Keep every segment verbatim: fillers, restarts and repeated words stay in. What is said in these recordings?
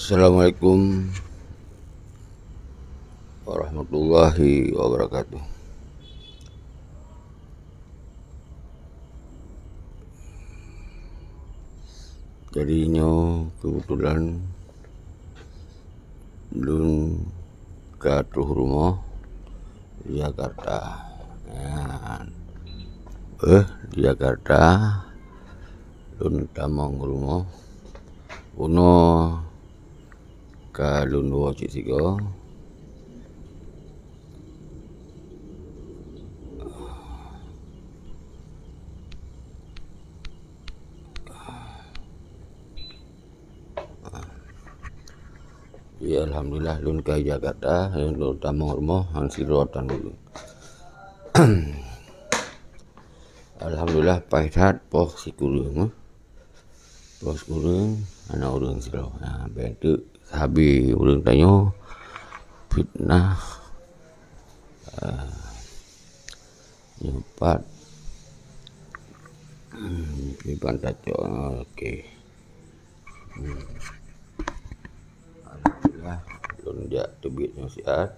Assalamualaikum warahmatullahi wabarakatuh. Jadi nyoe kebetulan lôn ka troh rumoh di Jakarta. Nyan. Eh, di Jakarta lôn tamong rumoh. Bunoe ka lôn woe cit sigoe. Ya, alhamdulillah, lôn ka Jakarta, lôn tamong rumoh, han sidroe tan lôn. Alhamdulillah, paih that poh sikureueng, eh. Poh sikureueng, hana ureueng sidroe. Nah, bèk teuk sabe ureueng tanyoe fitnah, ah, nyoe pat. Hmm, kiban tacok. Oke. Hmm. Alhamdulillah, lôn jak teubiet nyoe siat.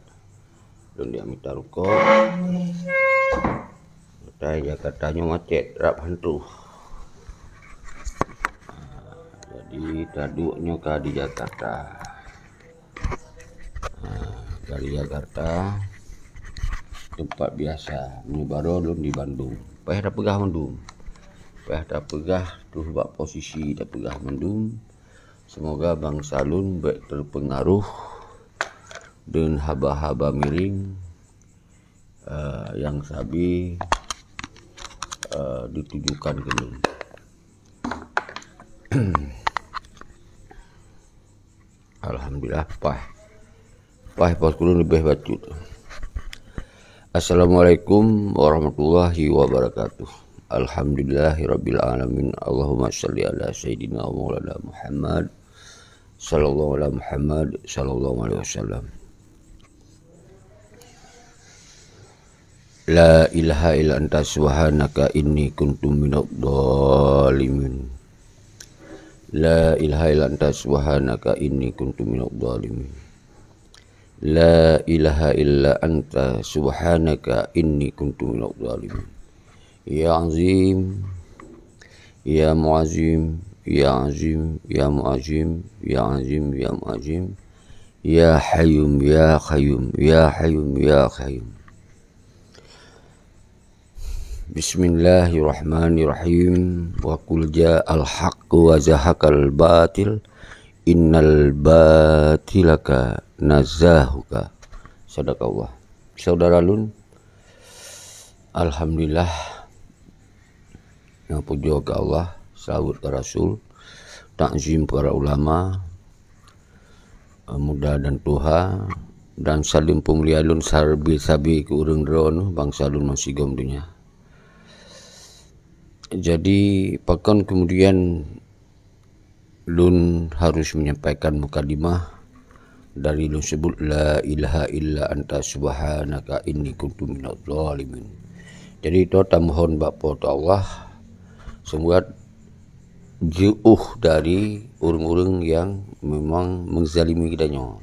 Lôn jak mita rukok. Kota Jakarta nyoe macet, rab hantu. Ah, jadi taduek nyoe ka di Jakarta. Ha, dari Jakarta, teumpat biasa. Meunyoe baroe lôn di Bandung. Payah tapeugah mandum. Payah tapeugah troh bak posisi tapeugah mandum. Seumoga bansa lôn bèk teupeungaroh deungon haba-haba miréng, eh, nyang sabe, eh, ditujukan keu lôn. Alhamdulillah, paih. Paih poh sikureueng leubeh bacut. Assalamualaikum warahmatullahi wabarakatuh. Alhamdulillahirabbil alamin. Allahumma shalli ala sayyidina wa maulana Muhammad, sallallahu ala Muhammad, sallallahu alaihi wasallam. La ilaha illa anta subhanaka inni kuntu minadh dhalimin. La ilaha illa anta subhanaka inni kuntu minadh dhalimin. La ilaha illa anta subhanaka inni kuntu minadh dhalimin. Ya Azim, ya Muazim, ya Azim, ya Muazim, ya Azim, ya Muazim, ya Hayyum, ya Qayyum, ya Hayyum, ya Qayyum. Bismillahirrahmanirrahim. Wa qul ja'al haqqu wa zahaqal batil, innal batila kana zahuqa. Sadaqallah. Saudara lôn, alhamdulillah, nyang pujoe keu Allah, seulaweuet keu Rasul, takzim para ulama, muda dan tuha, dan saleuem peumulia lôn sabe-sabe keu ureueng droeneuh bansa lôn meusigom donya. Jadi, pakon keumudian lôn harôh menyampaikan mukadimah dari lôn seubut, "La ilaha illa anta subhanaka inni kuntu minadh dhalimin." Jadi, toh tamohon bak Po teu Allah, seumoga jiôh dari ureueng-ureueng nyang memang meuzalimi geutanyoe.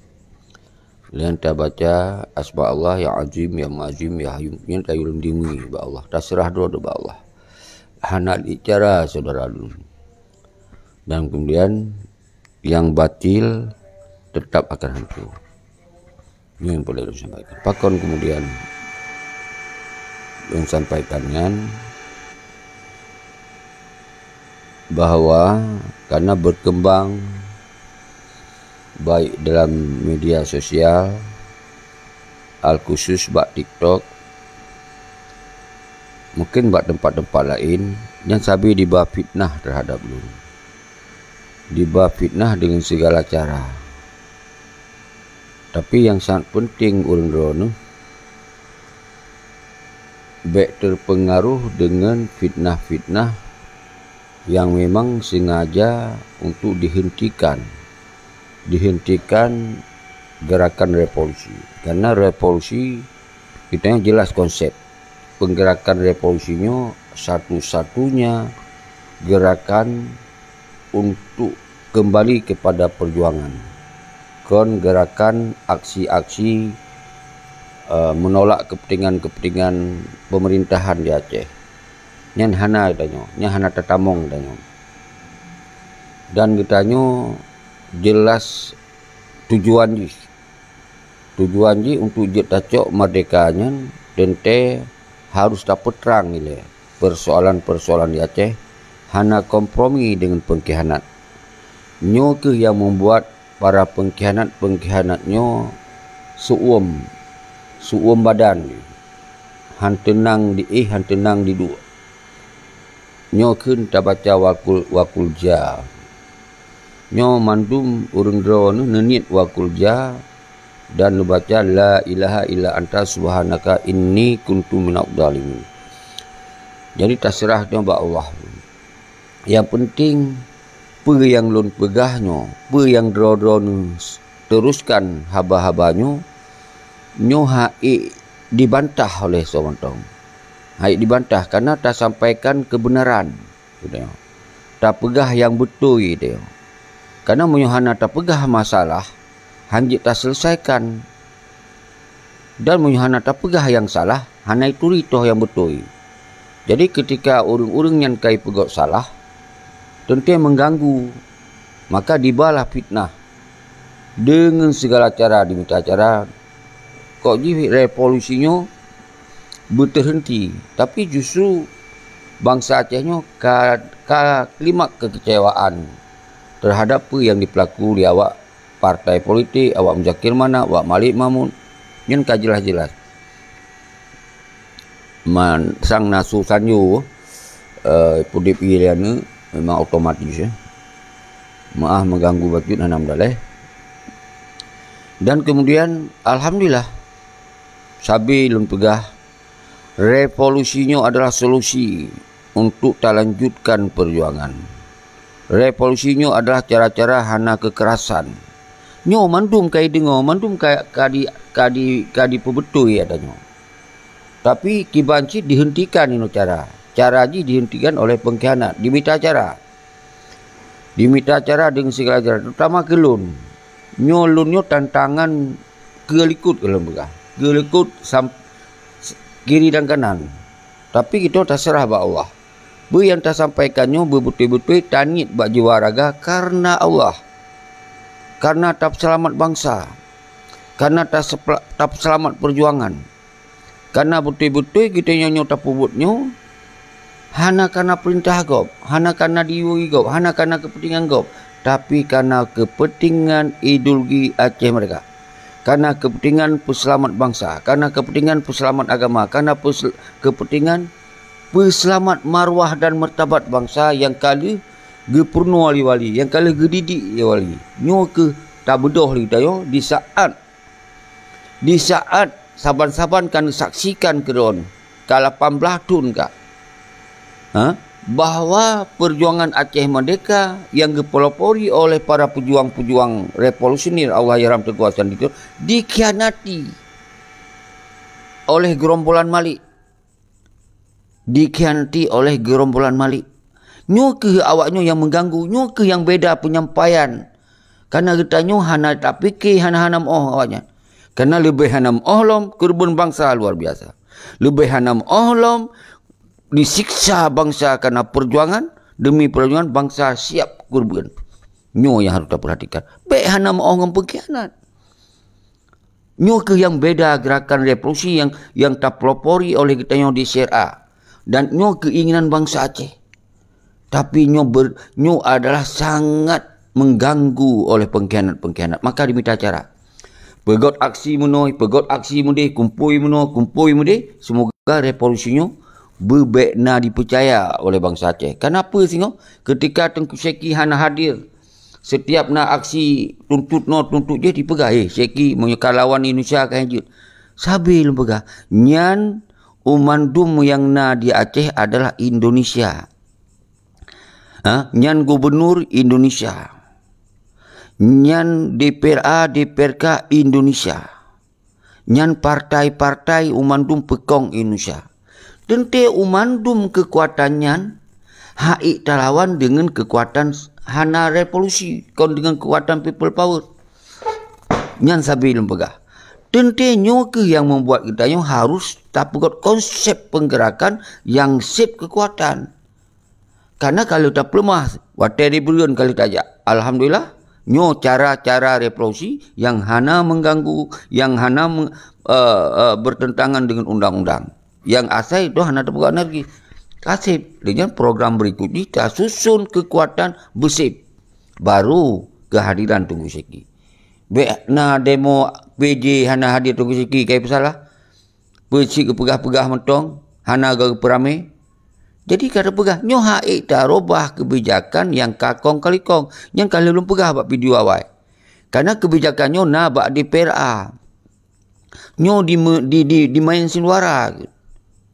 Lheueh tabaca asma Allah, ya Azim, ya Muazim, ya Hayyum, nyan tayue lindungi bak Allah, taseurah droe bak Allah. Hana lé cara, saudara lôn. Dan keumudian, nyang batil teutap akan hanco. Nyoe nyang peureulée lôn sampaikan. Pakon keumudian lôn sampaikan nyan, bahwa karena berkembang baik dalam media sosial, al khusus bak TikTok, mungkin bak teumpat-teumpat laén, nyan sabe jiba fitnah teuhadap lôn. Jiba fitnah deungon sigala cara. Tapi nyang sangat peunteng ureueng droeneuh, bèk teupeungaroh deungon fitnah-fitnah nyang memang sengaja untuk dihentikan, dihentikan gerakan revolusi. Karena revolusi, kita yang jelas konsep, penggerakan revolusi nyoe satu-satunya gerakan untuk kembali kepada perjuangan. kon gerakan aksi-aksi, eh, menolak kepentingan-kepentingan pemerintahan di Aceh. Nyan hana tanyoe, nyan hana tatamong tanyoe. Dan geutanyoe jelas tujuan jih. Tujuan jih untuk jeuet tacok merdeka nyan teuntée harus tapeutrang ilée persoalan-persoalan di Aceh hana kompromi deungon pengkhianat. Nyoe kheueh nyang membuat para pengkhianat-pengkhianat nyoe seuuem, seuuem badan, han teunang di éh, han teunang di duek. Nyoe kheun tabaca wakul, wakulja. Nyoe mandum ureuëng droeneueh neuniet wakulja dan neubaca la ilaha illa anta subhanaka inni kuntu minadh dhalimin. Jadi taseurah nyoe bak Allah. Nyang penting, peue nyang lôn peugah nyoe, peue nyang droe-droe neuteruskan haba-haba nyoe, nyoe haiek dibantah oleh soe mantong. Haiek dibantah karena tasampaikan keubeunaran. Tapeugah nyang beutôi teuh. Karena meunyoe hana tapeugah masalah, hanjeuet taseulesaikan. Dan meunyoe hana tapeugah nyang salah, hana ituri toh nyang beutôi. Jadi ketika ureuëng-ureuëng nyan ka ipeugét salah, teuntée mengganggu, maka dibalah fitnah deungon sigala cara, dimita cara. Kok jih revolusi nyoe beuteuhenti, tapi justru bansa Aceh nyoe ka, ka klimak kekecewaan terhadap peue nyang dipeulaku lé awak partai politik, awak Muzakir Manaf, awak Malik Mahmud. Nyan ka jeulaih-jeulaih. Man sang na su sanyo, eh, pudip ie lé aneuk memang otomatis, eh. Meuáh meuganggu bacut hana meudaleh. Dan kemudian, alhamdulillah, sabe lôn peugah, revolusi nyoe adalah solusi untuk talanjutkan perjuangan. Revolusi nyoe adalah cara-cara hana kekerasan. Nyoe mandum ka ideungoe, mandum ka, ka di, ka di, ka dipeubeutôi ata nyoe. Tapi kiban cit dihentikan inoe cara. Cara jih dihentikan oleh pengkhianat, dimita cara. Dimita cara deungon sigala cara, terutama keu lôn. Nyoe lôn nyoe tantangan keu likot keu lôn peugah. Keu likot sam-, kiri dan kanan. Tapi geutanyoe taseurah bak Allah. Peue nyang tasampaikan nyoe beubeutôi-beutôi taniet bak jiwa raga kareuna Allah. Kareuna tapeuseulamat bansa. Kareuna tasepla-, tapeuseulamat peujuangan. Kareuna beutôi-beutôi geutanyoe nyoe tapeubuet nyoe hana kareuna peurintah gob, hana kareuna diyue gob, hana kareuna keupeuntengan gob, tapi kareuna keupeuntengan ideologi Aceh Merdeka. Kareuna keupeuntengan peuseulamat bansa, kareuna keupeuntengan peuseulamat agama, kareuna peusel-, keupeuntengan peuseulamat marwah dan martabat bansa nyang ka lheueh geupeurunoe lé wali, nyang ka lheueh geudidik lé wali. Nyoe kheueh tabeudôh lé geutanyoe di saát Di saát saban-saban ka neusaksikan keudroe ka lapan blaih thon ka, ha, bahwa peujuangan Aceh Merdeka nyang geupelopori oleh para peujuang-peujuang revolusioner Allahyarham Teungku Hasan Lintô dikhianati oleh gerombolan Malik. Dikhianati oleh gerombolan Malik. Nyoe kheueh awaknyoe nyang mengganggu, nyoe kheueh nyang beda penyampaian. Karena geutanyoe hana tapike, hana-hana meu'oh awaknyan. Karena leubeh hana meu'oh lom keureubeuen bansa luar biasa. Leubeh hana meu'oh lom disiksa bansa karena perjuangan, demi perjuangan bansa siap keureubeuen. Nyoe nyang harus tapeurhatikan. Bék hana meu'oh ngon peungkhianat. Nyoe kheueh nyang beda gerakan revolusi nyang, nyang tapelopori oleh geutanyoe di C R A. Dan nyoe keinginan bansa Aceh. Tapi nyoe ber-, nyoe adalah sangat mengganggu oleh pengkhianat-pengkhianat. Maka dimita cara. Peugét aksi meunoe, peugét aksi meudeh, kumpôi meunoe, kumpôi meudeh. Semoga revolusi nyoe beubék na dipeucaya oleh bansa Aceh. Kenapa singoh? Ketika Teungku Syeki hana hadir, setiap na aksi tuntut noe, tuntut jih dipeugah, "Eh, Syeki, meunyoe ka lawan Indonesia ka jeuet." Sabe lôn peugah, nyan u mandum nyang na di Aceh adalah Indonesia. Ha? Nyan gubernur Indonesia. Nyan D P R A, D P R K Indonesia. Nyan partai-partai u mandum peukong Indonesia. Teuntée u mandum keukuatan nyan haiek talawan deungon keukuatan hana revolusi, kon deungon keukuatan people power. Nyan sabe lôn peugah. Teuntée nyoe kheueh nyang membuat geutanyoe harus tapeugét konsep peugerakan nyang seb keukuatan. Karena ka lheueh tapeuleumah, watée di Beureuën ka lheueh tajak. Alhamdulillah, nyoe cara-cara revolusi nyang hana mengganggu, nyang hana me-, eh, eh, bertentangan dengan undang-undang. Nyang asai tu hana tapeugah energi. Kaseb, dengan program berikut jih tasusun keukuatan beuseb. Baru kehadiran Teungku Syeki. Bék na demo P J hana hadir Teungku Syeki, kai peusalah. Peue cit geupeugah-peugah mantong, hana geupeurame. Jadi ka tapeugah, nyoe hak ék tarubah keubijakan nyang ka kong kalikong, nyang ka lheueh lôn peugah bak video awai. Karena keubijakan nyoe na bak D P R A. Nyoe di, di, di, dimaén sinuara.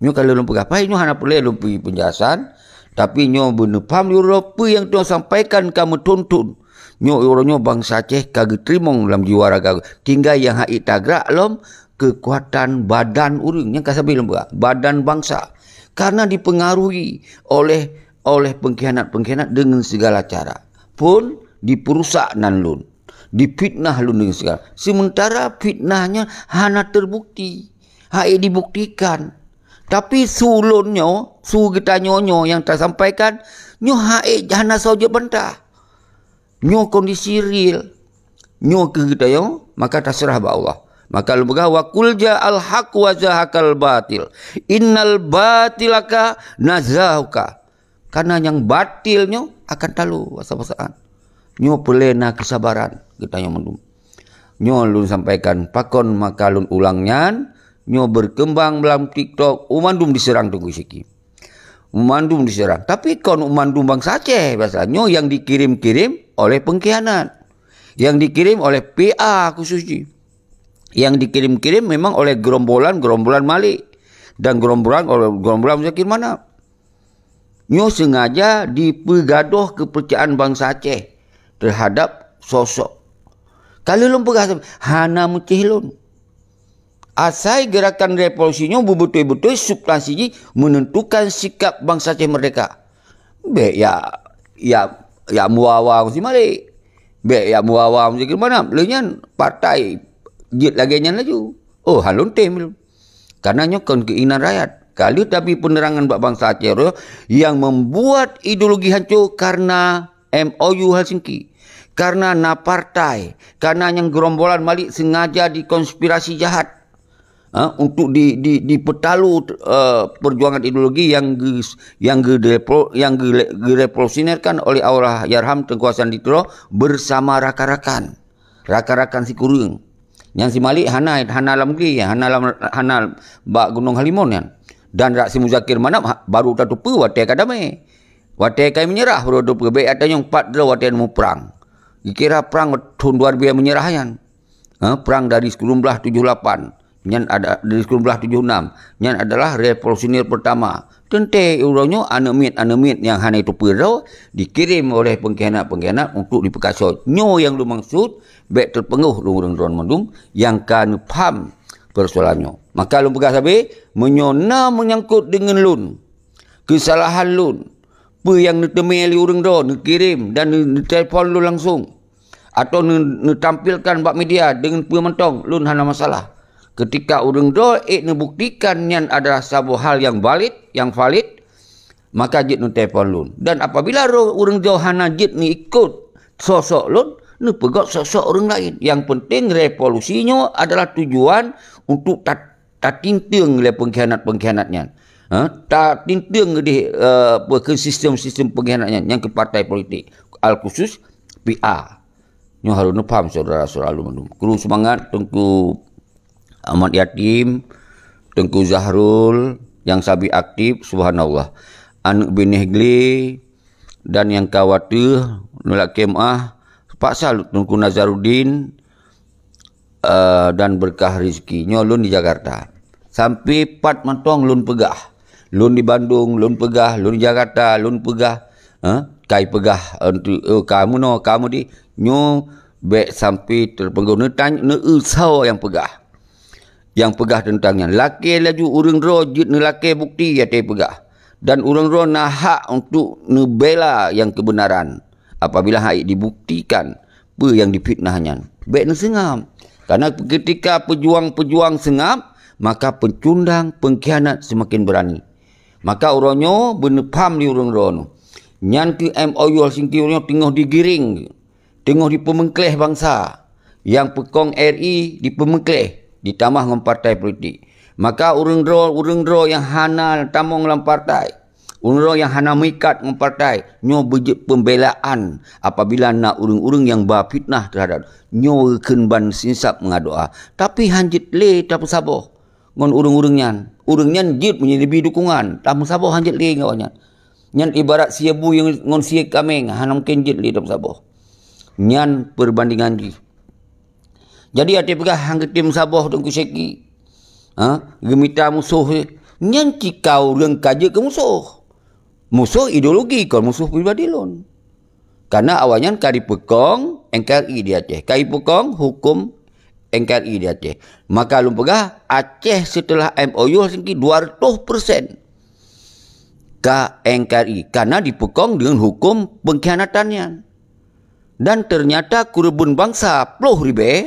Nyoe ka lheueh lôn peugah, pai nyoe hana peureulée lôn bri peunjelasan, tapi nyoe beuneupaham di uroe peue nyang tuan sampaikan ka meuthon-thon. Nyoe uroe nyoe bansa Aceh ka geuteurimong lam jiwa raga. Tinggai nyang hak ék tagrak lom keukuatan badan ureuëng nyang ka sabe lôn peugah, badan bansa. Karena dipengaruhi oleh, oleh pengkhianat-pengkhianat dengan segala cara. Pun dipeurusak nan lôn, difitnah lôn dengan segala. Sementara fitnah nyan hana terbukti, hak ék dibuktikan. Tapi su lôn nyoe, su geutanyoe nyoe nyang tasampaikan, nyoe hak ék hana soe jeuet bantah. Nyoe kondisi real. Nyoe keu geutanyoe, maka taseurah bak Allah. Maka lôn peugah, "Wa qul ja'al haqq wa zahaqal batil. Innal batila kana zahuqa." Karena nyang batil nyoe akan talo basa-basaan. Nyoe peureulée na keusabaran geutanyoe mandum. Nyoe lôn sampaikan, pakon maka lôn ulang nyan, nyoe berkembang dalam TikTok, u mandum diserang Teungku Syeki. U mandum diserang. Tapi kon u mandum bansa Aceh, biasa nyoe yang dikirim-kirim oleh pengkhianat. Yang dikirim oleh P A khusus jih. Yang dikirim-kirim memang oleh gerombolan-gerombolan Malik dan gerombolan, oleh gerombolan Muzakir Manaf. Nyoe sengaja dipeugadôh keupercayaan bansa Aceh terhadap sosok. Ka lheueh lôn peugah, hana meucéh lôn. Asai gerakan revolusi nyoe beubeutôi-beutôi substansi jih menentukan sikap bansa Aceh merdeka. Bék ya, ya, ya meuwawa meusi Malik. Bék ya meuwawa meusi keumanam. Lheueh nyan partai jeuet lagée nyan laju. Oh, han lôn tem lôn. Karena nyoe kon keinginan rakyat. Ka lheueh tabri penerangan bak bansa Aceh, yang membuat ideologi hancur karena M O U Helsinki. Karena na partai, karena nyang gerombolan Malik sengaja dikonspirasi jahat, ha, untuk di, di, dipetalu, eh, perjuangan ideologi yang ge-, yang ge-, yang ge-, gerevolusionerkan oleh Allahyarham Teungku Hasan di Tiro bersama rakan-rakan, rakan-rakan sikureueng. Nyang si Malik hana, hana lam negeri, hana lam, hana bak Gunong Halimon nyan. Dan rak si Muzakir Manaf ha, baru tateupeue watée ka damé. Watée ka menyerah baru tateupeue, bék atanyong pat droe watée muprang. Dikira prang thon dua ribu menyerah nyan. Ha, prang dari seribu sembilan ratus tujuh puluh lapan. Nyan ada dari seribu sembilan ratus tujuh puluh enam. Nyan adalah revolusioner pertama. Teuntée uroe nyoe aneuk miet-aneuk miet nyang hana teupeue droe dikirim oleh pengkhianat-pengkhianat untuk dipeukaso. Nyoe nyang lôn maksud, bék teupeungoh ureuëng droe mandum nyang ka neupaham persoalan nyoe. Maka lôn peugah sabe, meunyoe na meunyangkot deungon lôn, keusalahan lôn, peue nyang neuteumé lé ureuëng droe, neukirém dan neu-, neutelepon lôn langsong, atau neu-, neutampilkan bak media deungon peue mantong, lôn hana masalah. Keutika ureuëng droe ék neubuktikan nyan adalah saboh hal nyang valid, nyang valid, maka jeuet neutelepon lôn. Dan apabila ro-, ureuëng droe hana jeuet neuikot sosok lôn, neupeugét sosok ureuëng laén. Nyang penting revolusi nyoe adalah tujuan untuk tat-, tatinteueng lé pengkhianat-pengkhianat nyan. Ha? Tatinteueng deh, eh, apa, keu sistem-sistem pengkhianat nyan, nyang keu partai politik. Al khusus P A. Nyoe harôh neupaham syedara-syedara lôn mandum. Kru seumangat Teungku Ahmad Yatim, Teungku Zahrul, nyang sabe aktif, subhanallah. Aneuk binéh glé, dan nyang ka wateuh, neulakée meuáh, paksa Teungku Nazaruddin, eh, dan Berkah Rizki. Nyoe lôn di Jakarta. Sampai pat mantong lôn peugah. Lôn di Bandung, lôn peugah, lôn di Jakarta, lôn peugah. Eh, kai peugah, eh, untuk, oh, kamu no, kamu di. Nyoe bék sampai teupeugah. Neutany-, neueu soe nyang peugah. Nyang peugah teuntang nyan. Lakée laju ureuëng droe jeuet neulakée bukti nyang teupeugah. Dan ureuëng droe na hak untuk neubela nyang keubeunaran apabila hana dibuktikan peue nyang difitnah nyan. Bék neuseungab. Karena ketika pejuang-pejuang seungab, maka pecundang, pengkhianat semakin berani. Maka uroe nyoe beuneupham di ureuëng droeneuh. Nyan keuh M O U Helsinki uroe nyoe teungoh digiring, teungoh dipeumeukleh bansa. Nyang peukong R I dipeumeukleh, ditamah ngon partai politik. Maka ureuëng droe, ureuëng droe nyang hana tamong lam partai, ureuëng droe nyang hana meuikat ngon partai, nyoe beujeuet peumbelaan apabila na ureuëng-ureuëng nyang ba fitnah terhadap nyoe kheun ban sinsab meungadoa. Tapi hanjeuet lé tapeusaboh ngon ureuëng-ureuëng nyan. Ureuëng nyan jeuet meunyebi dukungan, tameusaboh hanjeuet lé ngon awaknyan. Nyan ibarat sie bu nyang ngon sie kaméng, hana mungken jeuet lé tapeusaboh. Nyan perbandingan jih. Jadi até peugah han geutem saboh Teungku Syeki. Ha? Geumita musoh. Nyan cit ka ureuëng ka jeuet keu musoh. Musoh ideologi kon musoh pribadi lôn. Karena awaknyan ka dipeukong N K R I di Aceh, ka dipeukong hukum N K R I di Aceh. Maka lôn peugah Aceh setelah M O U Helsinki dua ratus persen ka N K R I karena dipeukong dengan hukum pengkhianatan nyan. Dan ternyata keureubeuen bansa ploh ribée,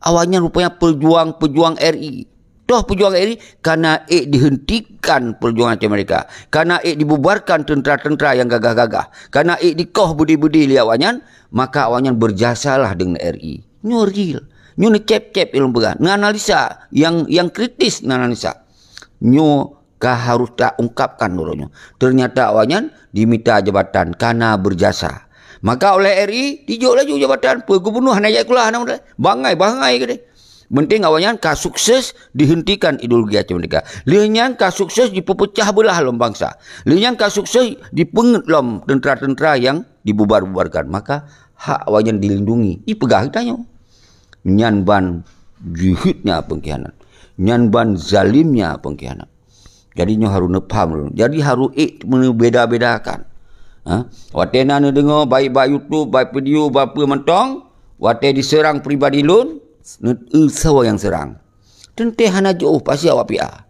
awaknyan rupanya pejuang-pejuang R I. Toh pejuang R I karena ék dihentikan perjuangan Aceh Merdeka, karena ék dibubarkan tentera-tentera yang gagah-gagah, karena ék dikoh beudé-beudé lé awaknyan, maka awaknyan berjasalah dengan R I. Nyoe real. Nyoe neucép-cép ilmu peugah, neuanalisa yang yang kritis neuanalisa. Nyoe ka harus taungkapkan uroe nyoe. Ternyata awaknyan dimita jabatan karena berjasa. Maka oleh R I dijok laju jabatan, peue gubunur hana jak sikula, hana modai. Bangai, bangai keudeh. Penting awaknyan ka sukses dihentikan ideologi Aceh Merdeka. Lheueh nyan ka sukses dipeupeucah beulah lom bansa. Lheueh nyan ka sukses dipeungeut lom tentera-tentera yang dibubar-bubarkan. Maka hak awaknyan dilindungi. Ipeugah geutanyoe. Nyan ban jeuheutnya pengkhianat. Nyan ban zalimnya pengkhianat. Jadi nyoe harus neupaham dulu. Jadi harus ék meubeda-bedakan. Ha? Watée na neudeungoe baik bak YouTube, baik video, bak peue mantong, watée diseurang pribadi lôn, neu-, eu soe nyang seurang. Teuntée hana jiôh pasti awak P A.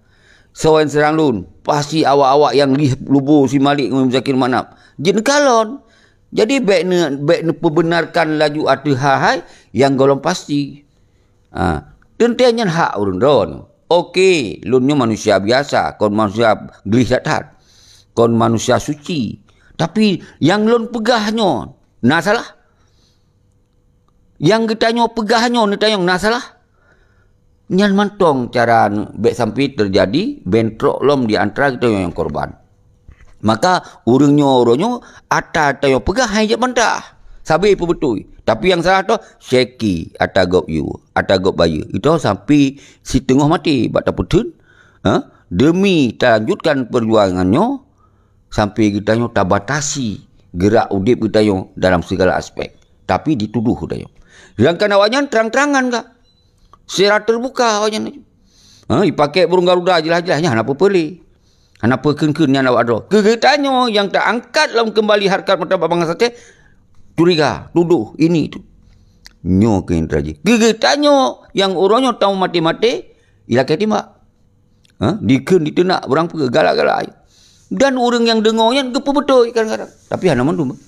Soe nyang seurang lôn, pasti awak-awak nyang lih lubo si Malik ngon Muzakir Manaf. Jeuet neukalon. Jadi bék ne, bék neupeubeunarkan laju ateueh hai-hai nyang gohlom pasti. Ha, teuntée nyan hak ureuëng droeneuh. Oke, lôn nyoe manusia biasa, kon manusia gleh that-that. Kon manusia suci. Tapi nyang lôn peugah nyoe na salah? Nyang geutanyoe peugah nyoe neutanyong na salah? Nyan mantong cara bék sampai terjadi bentrok lom di antara geutanyoe nyang korban. Maka ureuëng nyoe, ureuëng nyoe ata tanyoe peugah hai jeuet bantah. Sabe peubeutôi. Tapi nyang salah toh Syeki ata gob yue, ata gob bayeue. Itu sampai siteungoh maté bak tapeutheun, ha? Demi talanjutkan perjuangan nyoe sampai geutanyoe tabatasi gerak udeb geutanyoe dalam segala aspek. Tapi dituduh geutanyoe. Sedangkan awaknyan terang-terangan ka. Secara terbuka awaknyan. Ha, ipakai burung garuda jelas-jelas nyan hana peue-peue lé. Hana peue kheun-kheun nyan awak droe. Keu geutanyoe nyang taangkat lom keumbali harkat martabat bansa Aceh, curiga, tuduh, ini itu. Nyoe keuh nyang teujadi. Keu geutanyoe nyang uroe nyoe tamong maté-maté, ilakée timbak. Ha, dikheun diteunak ureuëng peue galak-galak. Dan ureuëng nyang deungoe nyan geupeubeutôi kadang-kadang. Tapi hana mandum.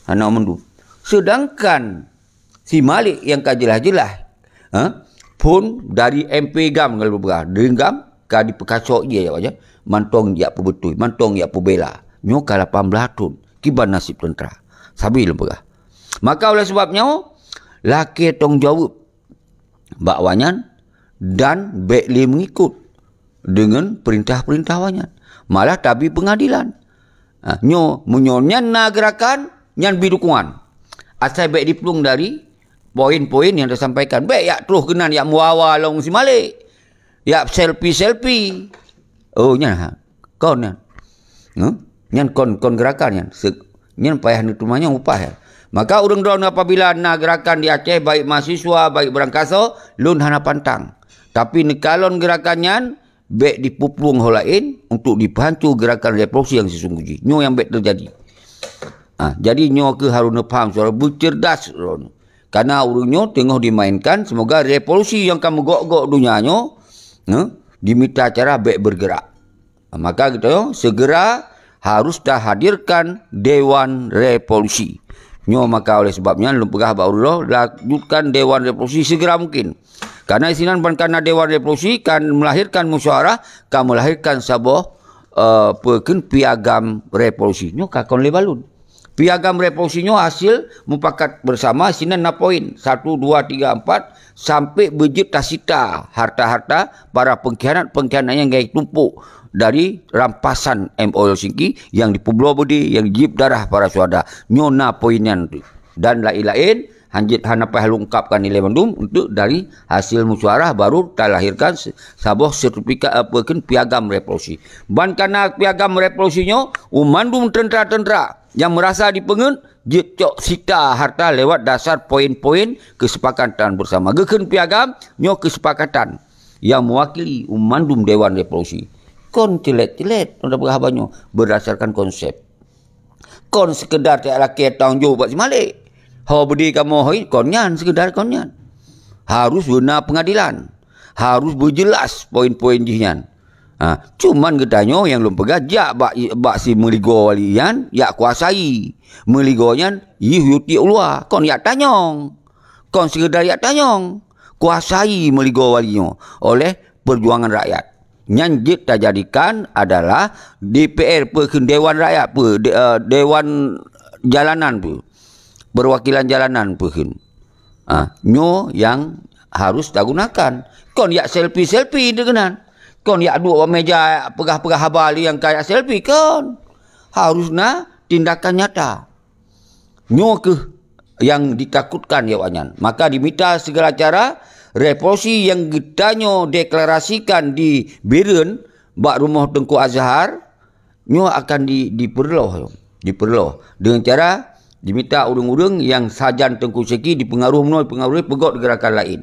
Hana mandum. Sedangkan si Malik nyang ka jeulaih-jeulaih, ha, phon dari M P GAM ngon lôn peugah, deungon GAM ka dipeukaso ie awaknyan, mantong jak peubeutôi, mantong jak peubela. Nyoe ka lapan blaih thon, kiban naseb teuntara. Sabe lôn peugah. Maka oleh sebab nyoe, lakée tanggung jaweueb bak awaknyan dan bék lé meungikot deungon peurintah-peurintah awaknyan. Malah tabi peungadilan. Ha, nyoe, meunyoe nyan na geurakan, nyan bi dukungan. Asai bék diplueng dari poin-poin nyang tasampaikan. Bék yak troh keunan yak meuawa lom si Malik. Yak selfie-selfie. Oh, nyan ha. Kon nyan. Huh? Nyan kon, kon geurakan nyan. Se-, nyan payah neuteumanyong upah nyan. Maka ureuëng droeneuh apabila na geurakan di Aceh, baik mahasiswa, baik beurangkasoe, lôn hana pantang. Tapi neukalon geurakan nyan, bék dipuplueng ho laén untuk dipeuhanco geurakan revolusi nyang sisunggoh jih. Nyoe nyang bék teujadi. Ah, jadi nyoe keuh harôh neupaham secara beuceurdas droeneuh. Karena ureuëng nyoe teungoh dimainkan, semoga revolusi nyang ka meugok-gok donya nyoe, eh, dimita cara bék bergerak. Maka geutanyoe segera harus tahadirkan Dewan Revolusi. Nyoe maka oleh sebab nyan lôn peugah bak uroe, lanjutkan Dewan Revolusi segera mungkin. Karena sinan ban kana Dewan Revolusi kan melahirkan musyawarah, kan melahirkan saboh, eh, peue kheun, piagam revolusi. Nyoe ka kon lé balon. Piagam revolusi nyoe hasil mupakat bersama, sinan na poin satu, dua, tiga, empat, sampai beujeuet tasita harta-harta para pengkhianat-pengkhianat nyang gaya tumpuk dari rampasan M O Helsinki yang dipeubloe beudé, yang jieb darah para syuhada. Nyoe na poin nyan tu. Dan laén-laén, hanjeuet hana payah lôn ungkapkan ilée mandum, untuk dari hasil musyawarah baru talahirkan se-, saboh sertifikat, apa kheun, piagam revolusi. Ban kana piagam revolusi nyoe, u mandum tentara-tentara nyang merasa dipeungeut, jeuet cok sita harta lewat dasar poin-poin kesepakatan bersama. Geukheun piagam nyoe kesepakatan nyang mewakili u mandum Dewan Revolusi. Kon ceulet-ceulet, nyoe tapeugah haba nyoe berdasarkan konsep. Kon sekedar tajak lakée tanggung jaweueb bak si Malik. Ho beudé kamoe hoi, kon nyan, sekedar kon nyan. Harus beuna pengadilan. Harus beujeulaih poin-poin jih nyan. Ha, cuman geutanyoe nyang lôn peugah, jak bak, bak si meuligoe wali nyan, jak kuasai. Meuligoe nyan yue tiek u luwa, kon jak tanyong. Kon sekedar jak tanyong. Kuasai meuligoe wali nyoe oleh perjuangan rakyat. Nyan jeuet tajadikan adalah D P R peue kheun, Dewan Rakyat peue, de-, eh, Dewan Jalanan peue, Perwakilan Jalanan peue kheun. Ah, nyoe nyang harus tagunakan. Kon jak selfie-selfie deungon nyan. Kon jak duek bak meja peugah-peugah haba lé nyang ka jak selfie, kon. Harus na tindakan nyata. Nyoe kheueh nyang ditakutkan awaknyan. Maka dimita segala cara, revolusi nyang geutanyoe deklarasikan di Bireuen bak rumoh Teungku Azhar, nyoe akan di, dipeureuloh, dipeureuloh. Deungon cara dimita ureuëng-ureuëng nyang sajan Teungku Syeki dipeungaruh meunoe, dipeungaruh peugöt geurakan laén.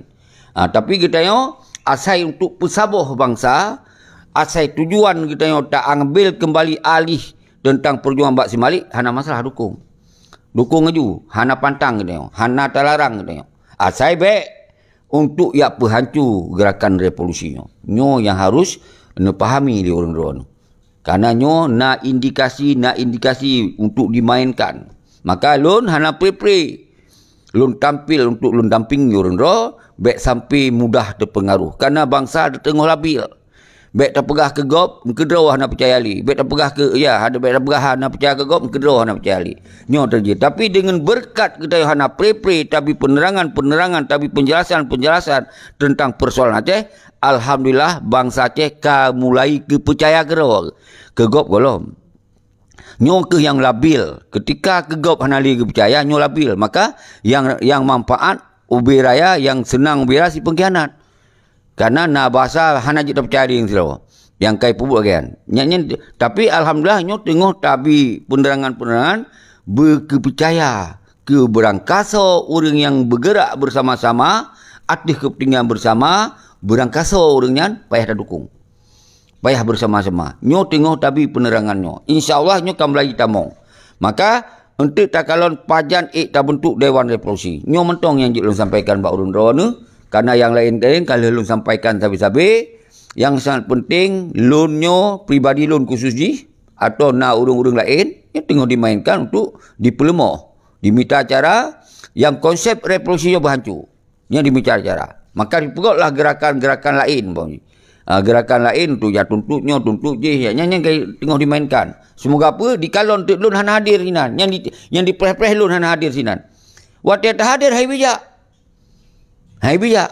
Ha, tapi geutanyoe asai untuk peusaboh bansa, asai tujuan geutanyoe taambil keumbali alih teuntang peujuangan bak si Malik, hana masalah dukong. Dukong laju, hana pantang geutanyoe, hana talarang geutanyoe. Asai bék untuk jak peuhanco geurakan revolusi nyoe. Nyoe nyang harus neupahami lé ureuëng droeneuh. Karena nyoe na indikasi, na indikasi untuk dimainkan. Maka lôn hana pre-pre. Lôn tampil untuk lôn dampingi ureuëng droe, bék sampai mudah teupeungaruh. Karena bansa teungoh labil. Bék tapeugah keu gob, meukeudroe hana peucaya lé. Bék tapeugah keu, ya, hana, bék tapeugah hana peucaya keu gob, meukeudroe hana peucaya lé. Nyoe teujadi. Tapi deungon beureukat geutanyoe hana pre-pre, tabi peunerangan-peunerangan, tabi penjelasan-penjelasan teuntang peusoalan Aceh, alhamdulillah, bansa Aceh ka mulai geupeucaya keudroe, keu gob gohlom. Nyoe kheueh nyang labil. Keutika keu gob hana lé geupeucaya, nyoe labil. Maka nyang, nyang manfaat ubé raya, nyang seunang ubé raya si peungkhianat. Karena na basa hana jeuet tapeucaya diri sidroe nyang ka jipeubuet lagée nyan. Nyan, nyan, tapi alhamdulillah nyoe teungoh tabi peunerangan-peunerangan beukeupeucaya keu beurangkasoe ureuëng nyang beugeurak beusama-sama ateueh keupeuntengan beusama, beurangkasoe ureuëng nyan payah tadukong. Payah beusama-sama. Nyoe teungoh tabi peunerangan nyoe. Insya Allah nyoe ka mulai jitamong. Maka, eunteuk takalon pajan ék tabeuntuk Dewan Revolusi. Nyoe mantong nyang jeuet lôn sampaikan bak ureuëng droeneuh, karena nyang laén-laén ka lheueh lôn sampaikan sabe-sabe. Nyang sangat penting, lôn nyoe, pribadi lôn khusus jih, atau na ureuëng-ureuëng laén, nyoe teungoh dimainkan untuk dipeuleumah, dimita cara nyang konsep revolusi nyoe beuhanco. Nyan dimita cara. Maka dipeugotlah geurakan-geurakan laén, umpama. Ah, geurakan laén tu, ya, tuntot nyoe, tuntot jih, ya, nyan, nyan ka teungoh dimainkan. Seumoga peue, dikalon teuk lôn hana hadir sinan. Nyan di, nyan dipreh-preh lôn hana hadir sinan. Watée tahadir, hai bijak. Hai bijak.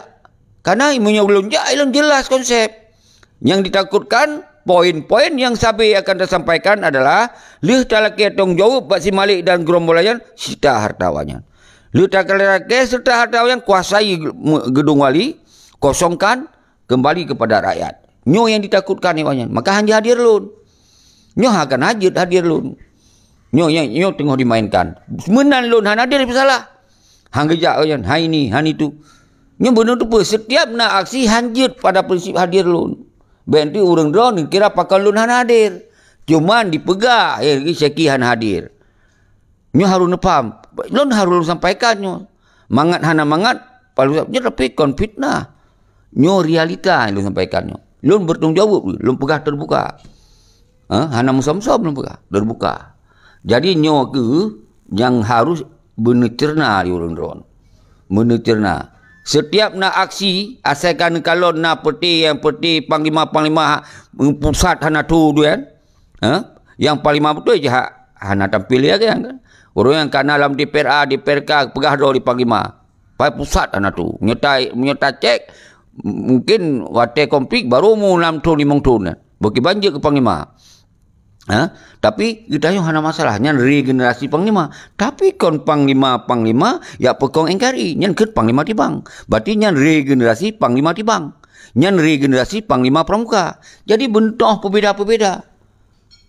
Karena meunyoe lôn jak, lôn jeulaih konsep. Nyang ditakutkan, poin-poin nyang sabe akan tasampaikan adalah lheueh talakée tanggung jaweueb bak si Malik dan geurombolan nyan, sita hareuta awaknyan. Lheueh talakée sita hareuta awaknyan, kuasai ge-, me-, geudong wali, kosongkan, keumbali keupada rakyat. Nyoe nyang ditakutkan awaknyan, maka hana hadir lôn. Nyoe hana jeuet hadir lôn. Nyoe, nyoe, nyoe teungoh dimainkan. Meunan lôn hana hadir peusalah. Han geujak awaknyan, hai ni, han itu. Nyoe beuneuteupeu, setiap na aksi han jeuet pada prinsip hadir lôn. Bék nanti ureuëng droe neukira pakon lôn hana hadir. Cuman dipeugah, eh, Syeki hana hadir. Nyoe harôh neupaham. Lôn harôh lôn sampaikan nyoe. Mangat hana mangat, palu nyoe tapi kon fitnah. Nyoe realita nyang lôn sampaikan nyoe. Lôn bertanggung jawab, lôn peugah terbuka. Ha, hana musom-som lôn peugah, terbuka. Jadi nyoe kheueh nyang harôh beuneuceurna di ureuëng droen. Beuneuceurna. Setiap na aksi, asai ka neukalon na peuté nyang peuté panglima-panglima pusat hana tho duan. Ha? Nyang panglima beutôi jih ha-, hana tampil lé kan. Ureuëng nyang kana lam D P R A, D P R K peugah droe di panglima. Pai pusat hana tho. Meunyoe ta-, meunyoe tacek, m-, mungkin watée konflik baru mu enam thon, limong thon. Beukiban jeuet keu panglima. Ha? Tapi geutanyoe hana masalah. Nyan regenerasi panglima. Tapi kon panglima-panglima jak peukong N K R I. Nyan kheun panglima tibang. Berarti nyan regenerasi panglima tibang. Nyan regenerasi panglima pramuka. Jadi beuntoh peubeda-peubeda.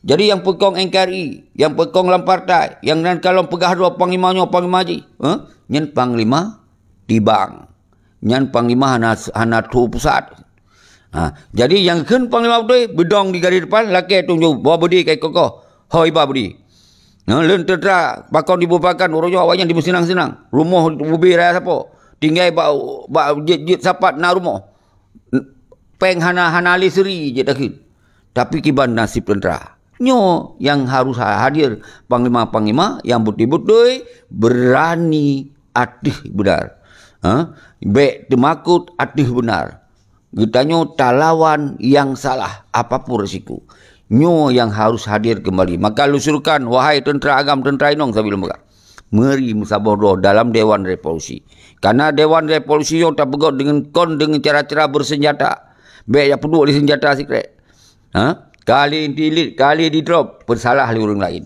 Jadi nyang peukong N K R I, nyang peukong lam partai, nyang nan kalon peugah droe panglima nyoe panglima jih, eh? Nyan panglima tibang. Nyan panglima hana, hana tho pusat. Ha, jadi nyang kheun panglima beutôi, beudong di garis depan, lakée tunjuk, ba beudé ka ikoh-koh. Hoi ba beudé. Nah, leuen teutra pakon dibubarkan, uroe nyoe awaknyan dimeuseunang-seunang. Rumoh ubé raya sapo. Tinggai bak, bak jeuet-jeuet sapat na rumoh. Péng hana, hana lé seuri jeuet takheun. Tapi kiban nasib teuntara. Nyoe nyang harus ha-, hadir panglima-panglima nyang beutôi-beutôi beurani ateueh beunara. Ha? Bék teumakot ateueh beunara. Geutanyoe talawan nyang salah, apapun risiko. Nyoe nyang harus hadir keumbali. Maka lôn serukan, wahai teuntara agam, teuntara inong sabe lôn peugah. Meuri meusaboh droe dalam Dewan Revolusi. Karena Dewan Revolusi nyoe tapeugöt deungon kon deungon cara-cara bersenjata. Bék jak peuduek di senjata sikrek. Ha? Kali inti ilit, kali di drop, peusalah lé ureuëng laén.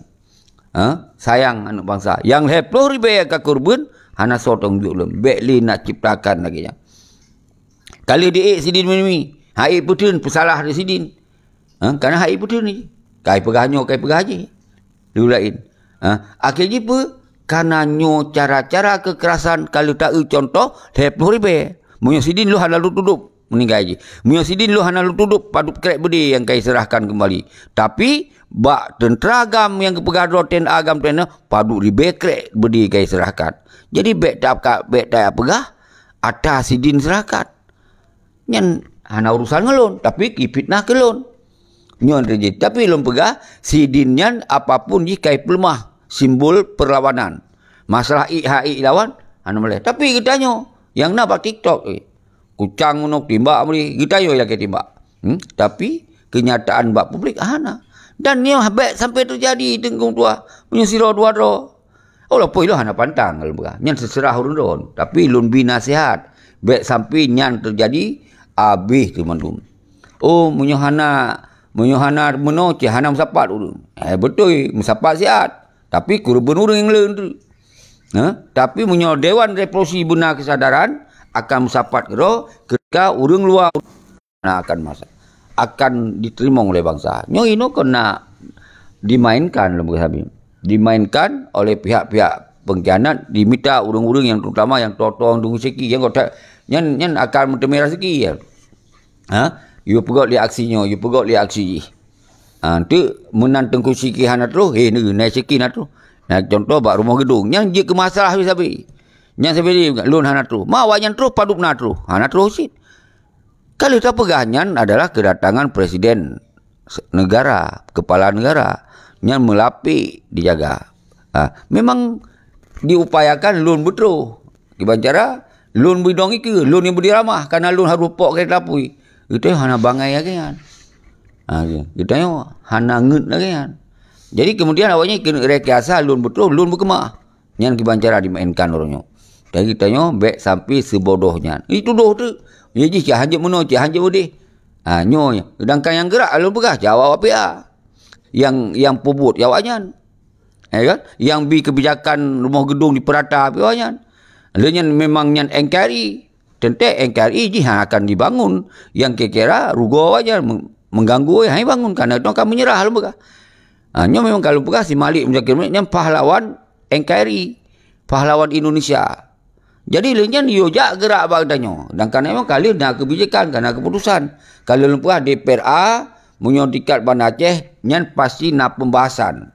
Ha? Sayang aneuëk bansa. Nyang lhée ploh ribée ka keureubeuen, hana soe tanggung jaweueb lom. Bék lé nak ciptakan lagée nyan. Kali di ék sidin meunemi, hai peuteun peusalah di sidin. Ha? Kana hai peuteun ni. Kai peugah nyoe, kai peugah jih. Di laén. Ha? Akhé jih peue? Kana nyoe cara-cara kekerasan ka lheueh ta-eu contoh lhée ploh ribée. Meunyoe sidin lôn hana lôn tudôb, meuninggai jih. Meunyoe sidin lôn hana lôn tudôb, padub krek beudé nyang ka iseurahkan keumbali. Tapi, bak teuntara agam nyang geupeugah droe T N A agam T N A, padub ribée krek beudé ka iseurahkan. Jadi, bék ta-, bék tapeugah atra sidin seurahkan. Nyan hana urusan ngon lôn, tapi jifitnah keu lôn. Nyoe teujadi. Tapi lôn peugah, sidin nyan apapun jih ka ipeuleumah simbol perlawanan. Masalah iek hak iek lawan, hana meulée. Tapi geutanyoe, nyang na bak TikTok, eh, kucang meunoe timbak meuri, geutanyoe nyang keu timbak. Hmm? Tapi, kenyataan bak publik hana. Dan nyoe bék sampai teujadi, Teungku Tuha, meunyoe sidroe dua droe. Oh, lapôi lôn hana pantang lôn peugah. Nyan seuseurah ureuëng droen. Tapi lôn bi nasihat. Bék sampai nyan teujadi, abéh teumandum. Oh, meunyoe hana, meunyoe hana meunoe, cit hana meusapat ureuëng. Eh, beutôi, meusapat siat. Tapi keureubeuen ureuëng nyang le teuk. Nah, tapi meunyoe Dewan Revolusi beuna keusadaran, akan meusapat keudroe ketika ureuëng luwa na akan masa, akan diteurimong lé bansa. Nyoe inoe keuneuk dimainkan lom keusabi. Dimainkan oleh pihak-pihak pengkhianat, dimita ureuëng-ureuëng nyang terutama nyang toe-toe deungon siki, nyang kota nyan, nyan akan meuteumé raseuki, ya. Ha? Yue peugöt lé aksi nyoe, yue peugöt lé aksi jih. Ha, enteuk meunan Teungku Siki hana troh, hé, neu, nai Siki na troh. Nah, contoh bak rumoh geudong. Nyan jeuet keu masalah sabe-sabe. Nyan sabe lôn hana troh. Ma awaknyan troh, padub na troh. Hana troh cit. Ka lheueh tapeugah nyan adalah kedatangan presiden se-, negara, kepala negara. Nyan meulapék dijaga. Ha, memang diupayakan lôn beutroh. Kiban cara, lôn beudong ikeue, lôn nyang beudeuramah, karena lôn harôh pok keureta apui. Geutanyoe hana bangai lagée nyan. Ha, geutanyoe hana ngeut lagée nyan. Jadi, kemudian awaknyan keuneuk rekayasa lôn beutroh, lôn beukeumah. Nyan kiban cara dimainkan uroe nyoe. Jadi geutanyoe bék sampai seubodoh nyan. Itudoh teuk. Ya jih cit hanjeuet meunoe, cit hanjeuet udeh. Ha, nyoe, sedangkan nyang geurak lôn peugah, jaweueb awak P A. Nyang, nyang peubuet, ya awaknyan. Ya kan? Nyang bi keubijakan rumoh geudong dipeurata, ya awaknyan. Lé nyan memang nyan N K R I. Teuntée N K R I jih akan dibangun. Nyang kira-kira rugoe awaknyan, meng-, mengganggu, hai bangun. Karena itu akan menyerah lôn peugah. Ha, nyoe memang ka lôn peugah si Malik Muzakir Malik nyan pahlawan N K R I, pahlawan Indonesia. Jadi lé nyan yo jak geurak bak geutanyoe. Dan karena memang ka lheueh na keubijakan, ka na keuputusan. Ka lheueh lôn peugah D P R A, meunyoe tingkat Banda Aceh, nyan pasti na pembahasan.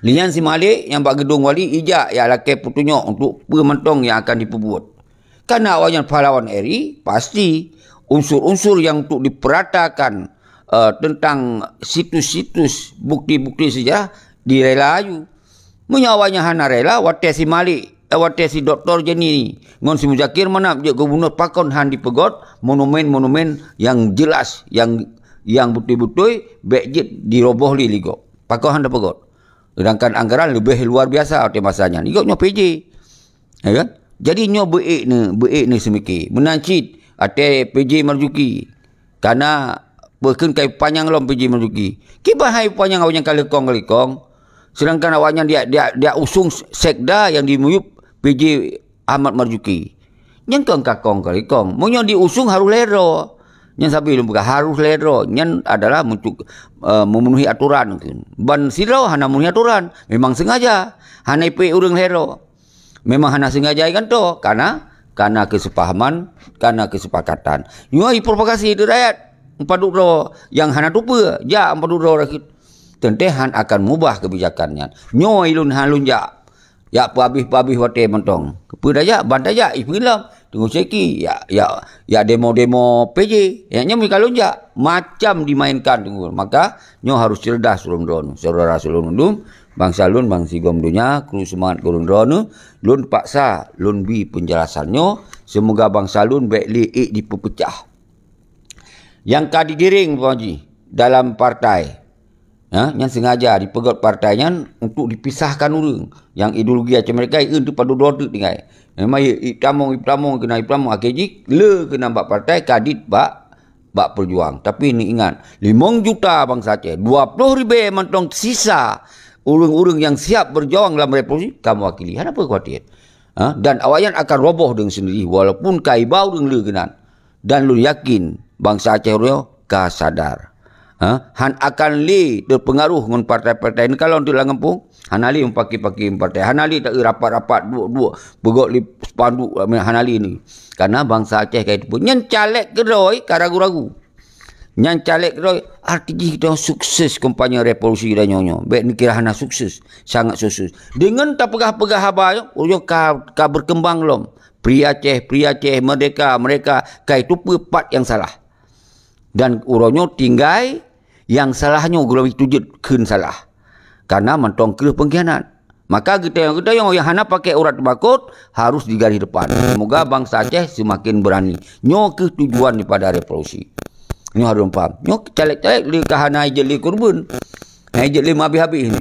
Lé nyan si Malik nyang bak geudong wali ijak jak lakée peutunyok untuk peue mantong nyang akan jipeubuet. Karena awaknyan pahlawan R I, pasti unsur-unsur nyang untuk diperatakan, eh, tentang situs-situs bukti-bukti sejarah direla aju. Meunyoe awaknyan hana rela, watée si Malik, eh, watée si Doktor Jenny ngon si Muzakir Manaf jeuet gubunur, pakon han dipeugot monumen-monumen nyang jeulaih, nyang, nyang beutôi-beutôi bék jeuet diroboh lé, lé gob. Pakon han dipeugot? Sedangkan anggaran leubeh luar biasa watée masa nyan. Lé gob nyoe P J. Ya kan? Jadi nyoe beuék ni, beuék ni seumike. Meunan cit, watée P J Marzuki. Kana beukeun kai panyang lom P J Marzuki. Kiban hai panyang awaknyan ka leukong-leukong. Sedangkan awaknyan dia, dia, dia usung sekda nyang dimiyueb P J Ahmad Marzuki. Nyan kon ka kong ka leukong. Meunyoe diusung harôh lhée droe. Nyan sabe lôn peugah harôh lhée droe. Nyan adalah meuntuk, eh, memenuhi atoran mungkin. Ban sidroe hana memenuhi atoran. Memang sengaja. Hana ipeuék ureuëng lhée droe. Memang hana sengaja igantoe, kana, kana keusepahaman, kana keusepakatan. Nyoe iprovokasi di rakyat, padub droe nyang hana tupeue, jak padub droe rakyat. Teuntée han akan mubah keubijakan nyan. Nyoe ilôn han lôn jak. Jak peuabih-peuabih watée mantong. Peue tajak, ban tajak, ipeulom. Teungoh seki, ya, ya, ya demo-demo P J. Ya, nyan meukalon jak. Macam dimainkan teungoh. Maka, nyoe harus cerdas ulôn droeneuh. Saudara ulôn dum, bansa lôn, bansigom donya, kru seumangat gurun droeneuh, lôn paksa, lôn bi penjelasan nyoe. Semoga bansa lôn bék lé ék dipeupeucah. Nyang ka digiring, Puan Haji, dalam partai. Ha, nyan sengaja dipeugot partai nyan untuk dipisahkan ureuëng. Nyang ideologi Aceh Merdeka, ieu teuh padub droe teuk tinggai. Memang itamong, itamong, keunan itamong, akhé jih le keunan bak partai, kadit bak, bak Pejuang. Tapi ni ingat, limong juta bansa Aceh, dua ploh ribée mantong sisa ureuëng-ureuëng nyang siap berjuang dalam revolusi, ka mewakili. Hana peue khawatir. Ha? Dan awaknyan akan roboh dengan sendiri, walaupun ka iba ureuëng le keunan. Dan lôn yakin, bansa Aceh uroe nyoe ka sadar. Ha? Han akan lé teupeungaruh ngon partai-partai neukalon teuk lam gampông. Hana lé meupaké-paké partai. Hana lé taeu rapat-rapat, duek-duek, peugok lé spanduk, hana lé ni. Karena bansa Aceh ka iteupeu. Nyan caleg keudroe ka ragu-ragu. Nyan caleg keudroe, arti jih geutanyoe sukses kampanye revolusi geutanyoe nyoe. Bék neukira hana sukses, sangat sukses. Deungon tapeugah-peugah haba nyoe, uroe nyoe ka, ka berkembang lom. Pri Aceh, Pri Aceh, merdeka, merdeka, ka iteupeu pat nyang salah. Dan uroe nyoe tinggai nyang salah nyoe gohlom itu jeuet kheun salah. Karena mantong kreueh pengkhianat. Maka geutanyoe-geutanyoe nyang hana pakai urat teumakot harus di garis depan. Semoga bansa Aceh semakin berani. Nyoe kheueh tujuan daripada revolusi. Nyoe harus paham. Nyoe caleg-caleg le ka hana ijeuet lé kurban. Hana ijeuet lé meuhabéh-habéh ni.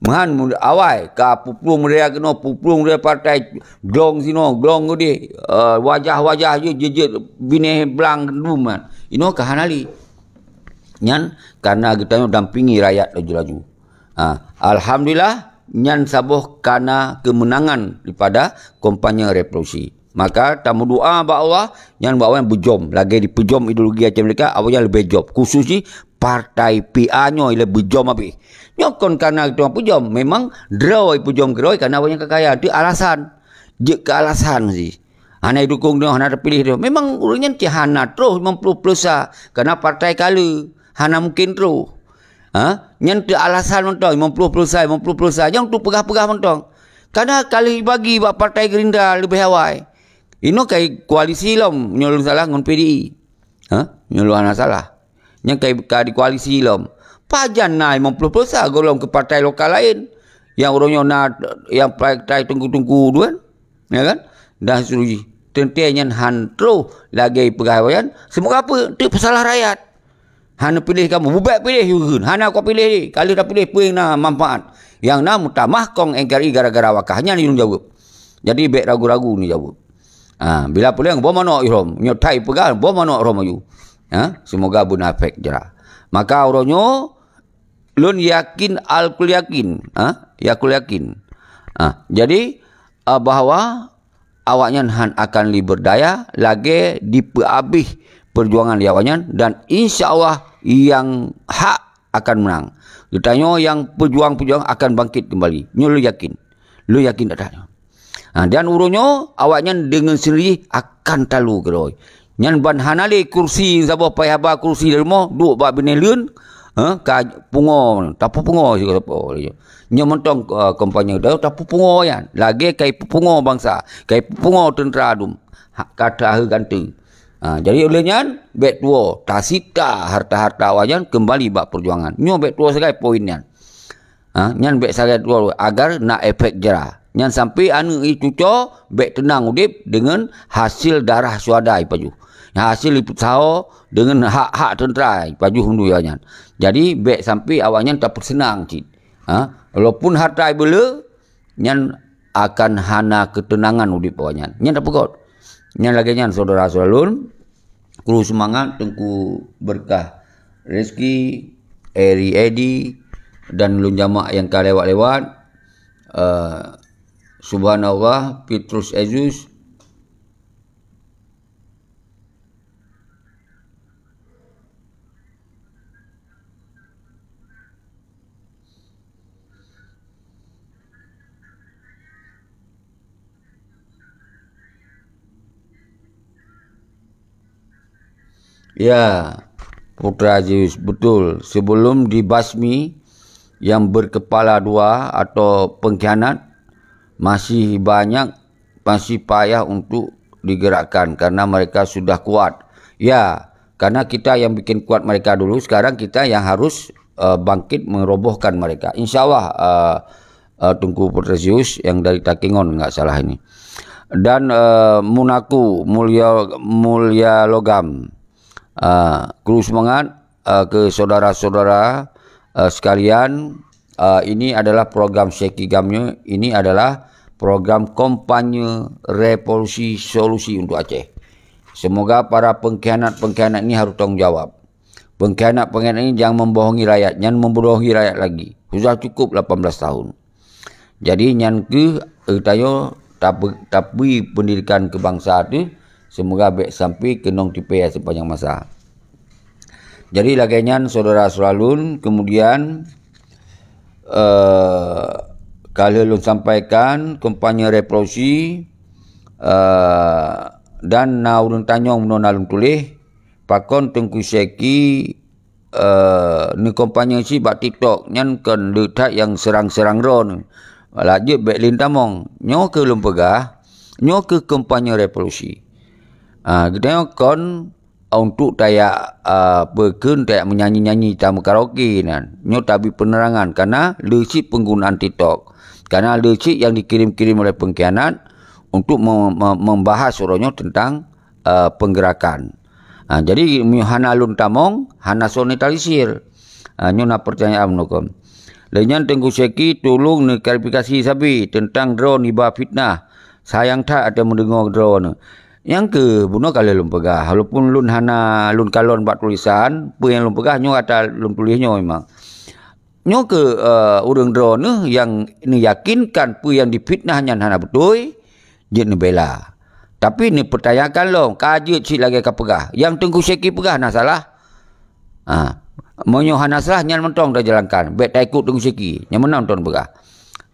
Meuhan mu-, awai ka puplueng meudaya keunoe, puplueng meudaya partai, glong sinoe, glong keudeh, eh, wajah-wajah jeuet, jeuet, jeuet binéh blang dum kan. Inoe ka hana lé. Nyan karena geutanyoe dampingi rakyat laju-laju. Ha, alhamdulillah, nyan saboh kana keumeunangan daripada kampanye revolusi. Maka tameudoa bak Allah, nyan bak awaknyan beujom. Lagée dipeujom ideologi Aceh Merdeka, awaknyan leubeh jom. Khusus jih partai P A nyoe ilée beujom habéh. Nyoe kon kana geutanyoe peujom, memang droe peujom keudroe kana awaknyan ka kaya. Itu alasan. Jeuet keu alasan sih. Hana idukong droe, hana tapiléh droe. Memang ureuëng nyan cit hana troh limong ploh plosa, karena partai kale hana mungkin troh. Ha? Nyan teu alasan mantong, limong ploh plosa, limong ploh plosa. Nyang tu peugah-peugah mantong. Karena kale bagi bak Partai Gerindra leubeh awai. Inoe kai koalisi lom, nyoe lôn salah ngon P D I. Ha? Nyoe lôn hana salah. Nyang kai ka dikoalisi lom. Pajan na limong ploh plosa gohlom keu partai lokal laén. Nyang uroe nyoe na nyang partai teungku-teungku tu kan. Ya kan? Dan seterusnya. Teuntée nyan han troh lagée peugah awaknyan. Semoga apa? Teuk peusalah rakyat. Hana piléh kamoe. Bubak piléh yue kheun. Hana kau piléh lé. Ka lheueh tapiléh peue nyang na manfaat. Nyang na meutamah kong N K R I gara-gara wakah. Nyan yue jaweueb. Jadi bék ragu-ragu ni jaweueb. Ha, bila puléng boh manok ihrom. Nyoe thai peugah boh manok ihrom ayu. Ha, semoga beuna efek jera. Maka uroe nyoe lôn yakin, alkul yakin, ha? Yakul yakin. Ha, jadi, ah, bahwa awaknyan han akan lé berdaya lagée dipeuabéh peujuangan lé awaknyan dan insya Allah nyang hak akan meunang. Geutanyoe nyang peujuang-peujuang akan bangkit keumbali. Nyoe lôn yakin. Lôn yakin that-that nyoe. Ha, dan uroe nyoe awaknyan deungon sendiri akan talu keudroe. Nyan ban hana lé kursi saboh pai haba kursi di rumoh duek bak binéh leuen, ha, ka pungoe, tapeupungoe sigoe sapo laju. Nyoe mantong, eh, kampanye dah tapeupungoe nyan. Lagée kai peupungoe bansa, kai peupungoe teuntra dum. Ha, ka tahe gante. Ha, jadi oleh nyan bék tuwoe tasita harta-harta awaknyan keumbali bak peujuangan. Nyoe bék tuwoe sagai poin nyan. Ha, nyan bék sagai droe agar na efek jera. Nyan sampai aneuk i cuco bék teunang udeb deungon hasil darah syuhada ipajoh. Nyan hasil ipeusaho deungon hak-hak teuntera ipajoh meunyoe nyan. Jadi bék sampai awaknyan tapeuseunang cit. Ha, walaupun harta ibeule, nyan akan hana keuteunangan udeb awaknyan. Nyan tapeugöt. Nyan lagée nyan syedara-syedara lôn, kru seumangat Teungku Berkah Rezeki, Eri Edi, dan lôn jamak nyang ka lewat-lewat. Eh, Subhanallah, Petrus Ezus, Ya, Putra Zeus, betul. Sebelum dibasmi, yang berkepala dua atau pengkhianat masih banyak, masih payah untuk digerakkan karena mereka sudah kuat. Ya, karena kita yang bikin kuat mereka dulu, sekarang kita yang harus, eh, bangkit merobohkan mereka. Insya Allah, eh, eh, Teungku Petrus Zeus yang dari Takengon, nggak salah ini. Dan, eh, Munaku, Mulia, Mulia Logam. Eh, kru semangat, eh, ke saudara-saudara, eh, sekalian. Eh, ini adalah program Syekh Kigamnya, ini adalah program kampanye revolusi solusi untuk Aceh. Semoga para pengkhianat-pengkhianat ini harus tanggung jawab. Pengkhianat-pengkhianat ini jangan membohongi rakyat, nyan membodohi rakyat lagi. Sudah cukup lapan belas tahun. Jadi, nyan keuh, eh, tanyoe tape-, tapi pendidikan keu bansa teuh, semoga bék sampai keunong tipée sepanjang masa. Jadi, lagée nyan, saudara-saudara lôn, kemudian, eh, ka lheueh lôn sampaikan, kampanye revolusi, eh, dan na ureuëng tanyong meunyoe na lôn tuléh, pakon Teungku Syeki, eh, neukampanye cit bak TikTok, nyan kon le that nyang seurang-seurang droeneuh. Laju bék lé tamong. Nyoe keuh lôn peugah, nyoe keuh kampanye revolusi. Ah, geutanyoe kon untuk tajak, ah, peue kheun, tajak meunyanyi-nyanyi, tameu karaoke nan. Nyoe tabri peunerangan, kana le cit penggunaan TikTok. Kana le cit nyang dikirim-kirim oleh pengkhianat untuk me-, me-, membahas uroe nyoe tentang, eh, penggerakan. Ha, jadi, meunyoe hana lôn tamong, hana soe netralisir. Ha, nyoe na pertanyaan meunokon. Lé nyan Teungku Syeki, tulông neuklarifikasi sabe teuntang droe neuba fitnah. Sayang that até meudeungoe droeneuh. Nyang keuh bunoe ka lheueh lôn peugah, walaupun lôn hana lôn kalon bak tulisan, peue nyang lôn peugah nyoe ata lôn tuléh nyoe memang. Nyoe keuh, eh, ureuëng droeneuh nyang neuyakinkan peue nyang difitnah nyan hana beutôi, jeuet neubela. Tapi neupeutanyakan lom, ka jeuet cit lagée ka peugah. Nyang Teungku Syeki peugah na salah. Ha, meunyoe hana salah, nyan mantong tajalankan. Bék taikot Teungku Syeki. Nyan meunan mantong peugah.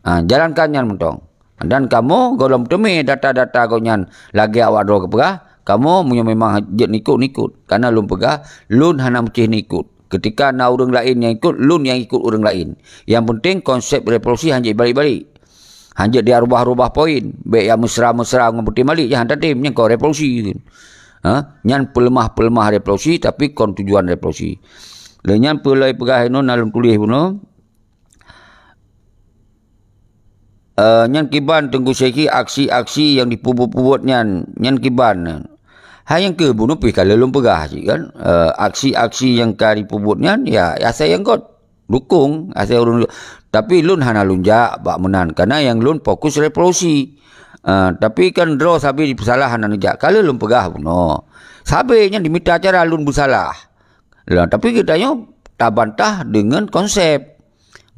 Ha, jalankan nyan mantong. Dan kamoe gohlom teumé data-data gobnyan lagée awak droe geupeugah, kamoe meunyoe memang jeuet neuikot, neuikot. Kana lôn peugah, lôn hana meucéh neuikot. Keutika na ureuëng laén nyang ikot, lôn nyang ikot ureuëng laén. Nyang peunteng konsep revolusi hanjeuet balek-balek. Hanjeuet dia rubah-rubah poin. Bék ya mesra-mesra ngon peutim balik, nyan han tatem, nyan kon revolusi. Ha? Nyan peuleumah-peuleumah revolusi, tapi kon tujuan revolusi. Lé nyan peue lôn peugah inoe na lôn tuléh bunoe. Eh, nyan kiban Teungku Syeki aksi-aksi nyang dipeubuet-peubuet nyan, nyan kiban. Hai nyang keuh bunoe pih ka lheueh lôn peugah cit kan. Eh, aksi-aksi nyang ka dipeubuet nyan, ya, asai nyang göt. Dukung, asai ureuëng. Tapi lôn hana lôn jak bak meunan, karena nyang lôn fokus revolusi. Eh, tapi kan droe sabe dipeusalah hana neujak. Ka lheueh lôn peugah bunoe. Sabe nyan dimita cara lôn beusalah. Lah, tapi geutanyoe tabantah deungon konsep.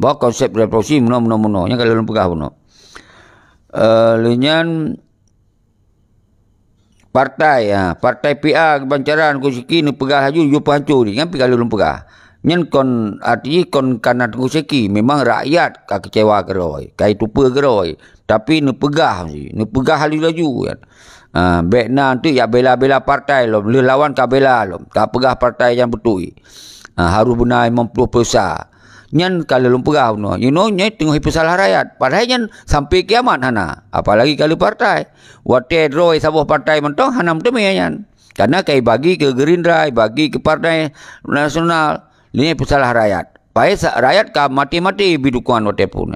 Bahwa konsep revolusi meunoe, meunoe, meunoe. Nyang ka lôn peugah bunoe. Eh, lé nyan partai, ha, partai P A Bancaran Teungku Syeki neupeugah laju, yue peuhanco di. Nyan pih ka lôn peugah. Nyan kon, arti kon kana Teungku Syeki. Memang rakyat ka keucewa keudroe, ka jitupeu keudroe. Tapi neupeugah, neupeugah laju-laju, kan. Ha, bék na teuk jak bela-bela partai lom, lheueh lawan ka bela lom, ka peugah partai nyang beutôi. Ha, harôh beuna limong ploh peusa. Nyan ka lheueh lôn peugah bunoe. You know, nyan teungoh jipeusalah rakyat. Padahai nyan sampai kiamat hana. Apalagi ka lheueh partai. Watée droe saboh partai mantong hana meuteumé nyan. Karena ka jibagi keu Gerindra, jibagi keu Partai Nasional. Lé nyan peusalah rakyat. Pai sa-, rakyat ka maté-maté bri dukungan watée phon.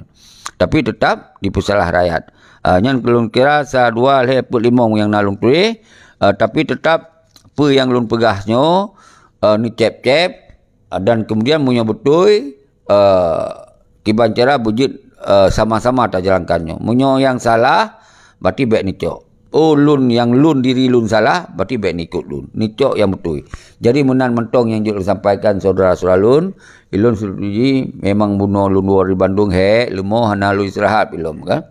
Tapi teutap dipeusalah rakyat. Ah, nyan lôn kira sa dua lhée peuet limong nyang na lôn tuléh, ah, tapi teutap peue nyang lôn peugah nyoe, ah, neucép-cép, ah, dan kemudian meunyoe beutôi, eh, kiban cara beujeuet, eh, sama-sama tajalankan nyoe. Meunyoe nyang salah, berarti bék neucok. Oh, lôn nyang lôn diri lôn salah, berarti bék neuikot lôn. Neucok nyang beutôi. Jadi meunan mantong nyang jeuet lôn sampaikan syedara-syedara lôn. Ilôn setuju memang bunoe lôn woe di Bandung hék, leumo hana lôn istirahat ilôn kan.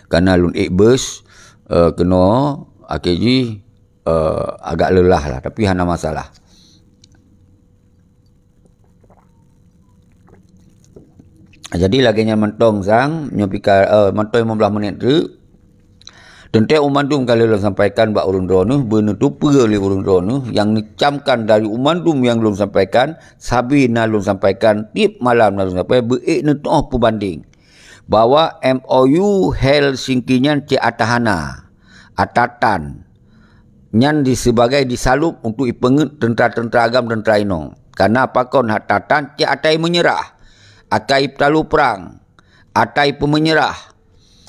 Karena lôn ék bus, eh, keunoe akhé jih, eh, agak lelah lah, tapi hana masalah. Jadi lagée nyan mantong sang, nyoe pika, eh, mantong lima belas menit teuk. Teuntée u mandum ka lôn sampaikan bak ureuëng droeneuh, beuneuteupeue lé ureuëng droeneuh nyang neucamkan dari u mandum nyang lôn sampaikan, sabe na lôn sampaikan, tieb malam na lôn sampaikan, beuék neutoh peubandeng bahwa M O U Helsinki nyan cit atahana, atatan. Nyan di, sibagai disalub untuk ipeungeuet teuntra-teuntra agam teuntra inong. Karena pakon hata tan cit atai meunyeurah, akai peutalu prang, atai peumeunyeurah,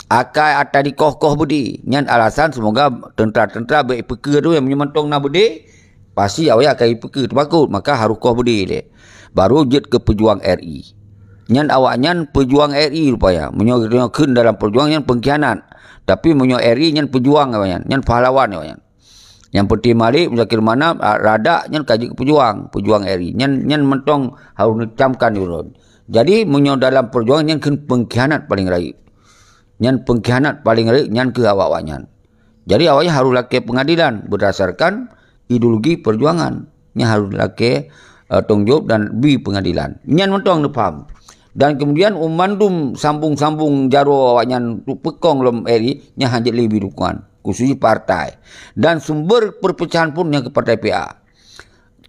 akai atai dikoh-koh beudé. Nyan alasan seumoga teuntra-teuntra bék ipeukeue tu nyang meunyoe mantong na beudé, pasti awai akai ipeukeue teumakot, maka harôh koh beudé lé. Baru jeuet keu peujuang R I. Nyan awaknyan peujuang R I rupaya. Meunyoe geutanyoe kheun dalam peujuang nyan peungkhianat. Tapi meunyoe R I nyan peujuang awaknyan, nyan pahlawan awaknyan. Nyang peuti Malik, Muzakir Manaf, a, Radak nyan ka jeuet keu peujuang, peujuang R I. Nyan, nyan mantong harôh neucamkan ulôn. Jadi meunyoe dalam peujuangan nyan kheun peungkhianat paleng rayeuk. Nyan peungkhianat paleng rayeuk nyan keuh awak-awaknyan. Jadi awaknyan harôh lakée peungadilan beurdasarkan ideologi peujuangan. Nyan harôh lakée, eh, tanggung jaweueb dan bi peungadilan. Nyan mantong neupaham. Dan keumudian u mandum sambong-sambong jaroe awaknyan untuk peukong lom R I, nyan hana jeuet lé bi dukungan, khusus partai. Dan sumber perpecahan pun nyan keu partai P A.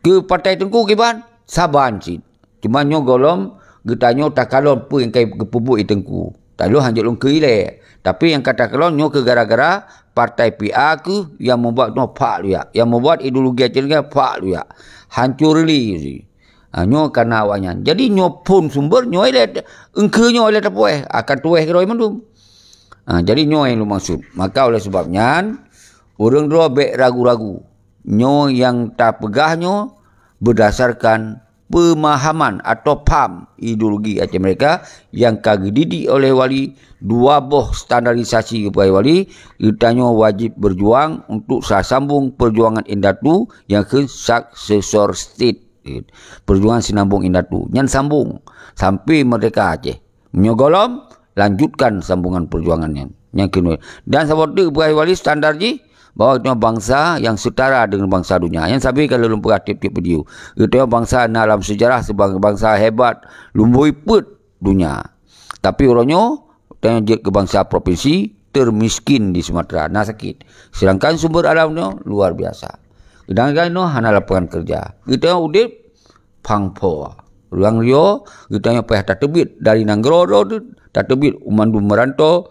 Keu partai Teungku kiban, saban cit. Cuma nyoe gohlom geutanyoe takalon peue nyang ka geupeubuet lé Teungku. Taloh hanjeuet lôn keu ilée. Tapi nyang ka takalon nyoe keu gara-gara partai P A keuh nyang mubuat nyoe phak luyak. Nyang mubuat ideologi Aceh Tengah phak luyak. Hancur lé. Ha, nyoe kana awaknyan. Jadi nyoe phon sumber nyoe ilée, eungkeu nyoe ilée tapuéh, akan tuwéh keudroe mandum. Ha, jadi nyoe nyang lôn maksud. Maka oleh sebab nyan, ureuëng droe bék ragu-ragu. Nyoe nyang tapeugah nyoe beurdasarkan peumahaman atau paham ideologi Aceh Merdeka nyang ka geudidik oleh Wali, dua boh standarisasi geupeugah Wali, geutanyoe wajéb beujuang untuk sasambong peujuangan indatu nyang kheun successor state. Peujuangan sinambong indatu. Nyan sambong sampai merdeka Aceh. Meunyoe gohlom, lanjutkan sambungan peujuangan nyan. Nyang keunoe. Dan saboh teuk peugah Wali standar jih, bahwa geutanyoe bansa nyang setara deungon bansa donya. Nyan sabe ka lôn peugah tieb-tieb video. Geutanyoe bansa na lam seujarah sebagai bansa hebat, lumboi peuet donya. Tapi uroe nyoe, geutanyoe jeuet keu bansa provinsi termiskin di Sumatera, na sakét. Sedangkan sumber alam nyoe luar biasa. Sedangkan nyoe hana lapangan kerja. Geutanyoe udeb pang pho. Ruang rio, geutanyoe payah tateubiet dari nanggroe droe teuh, tateubiet u mandum meurantô,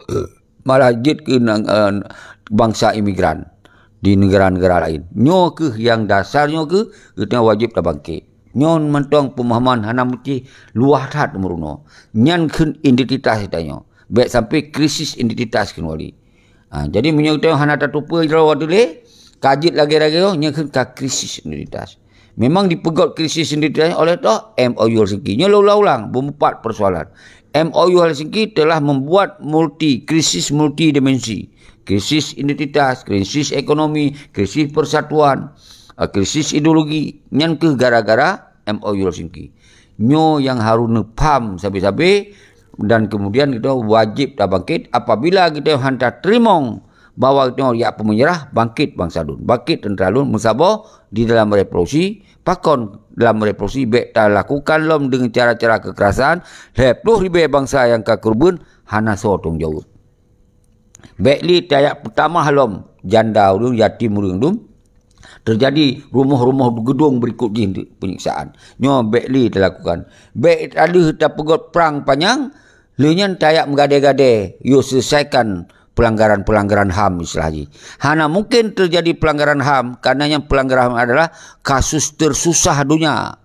malah jeuet keu nang-, eh, bansa imigran di neugara-neugara laén. Nyoe keuh nyang dasar nyoe keuh geutanyoe wajéb tabangkét. Nyoe mantong peumahaman hana meucih luwah that meurunoe. Nyan kheun identitas geutanyoe. Bék sampai krisis identitas kheun Wali. Ha, jadi meunyoe geutanyoe hana tateupeue droe watée lé, ka jeuet lagée-lagée nyoe, nyan kheun ka krisis identitas. Memang dipeugét krisis identitas oleh toh M O U Helsinki. Nyoe ulang-ulang beumeupat persoalan. M O U Helsinki telah membuat multi, krisis multidimensi. Krisis identitas, krisis ekonomi, krisis persatuan, eh, krisis ideologi. Nyan keuh gara-gara M O U Helsinki. Nyoe nyang harôh neupaham sabe-sabe dan keumudian geutanyoe wajéb tabangkét apabila geutanyoe hana tateurimong bahwa geutanyoe jak peumeunyeurah, bangkét bansa lôn, bangkét teuntra lôn meusaboh di dalam revolusi, pakon dalam revolusi bék talakukan lom deungon cara-cara keukerasan, lhée ploh ribée bansa nyang ka keureubeuen hana soe tanggung jaweueb. Bék lé tajak peutamah lom janda ureuëng, yatim ureuëng dum. Teujadi rumoh-rumoh geudong beurikot jih peunyiksaan. Nyoe bék lé talakukan. Bék ka lheueh tapeugét prang panyang, lheueh nyan tajak meugadée-gadée yôh seuleusaikan peulanggaran-peulanggaran HAM istilah jih. Hana mungken teujadi peulanggaran HAM, karena nyang peulanggaran HAM adalah kasus teususah donya.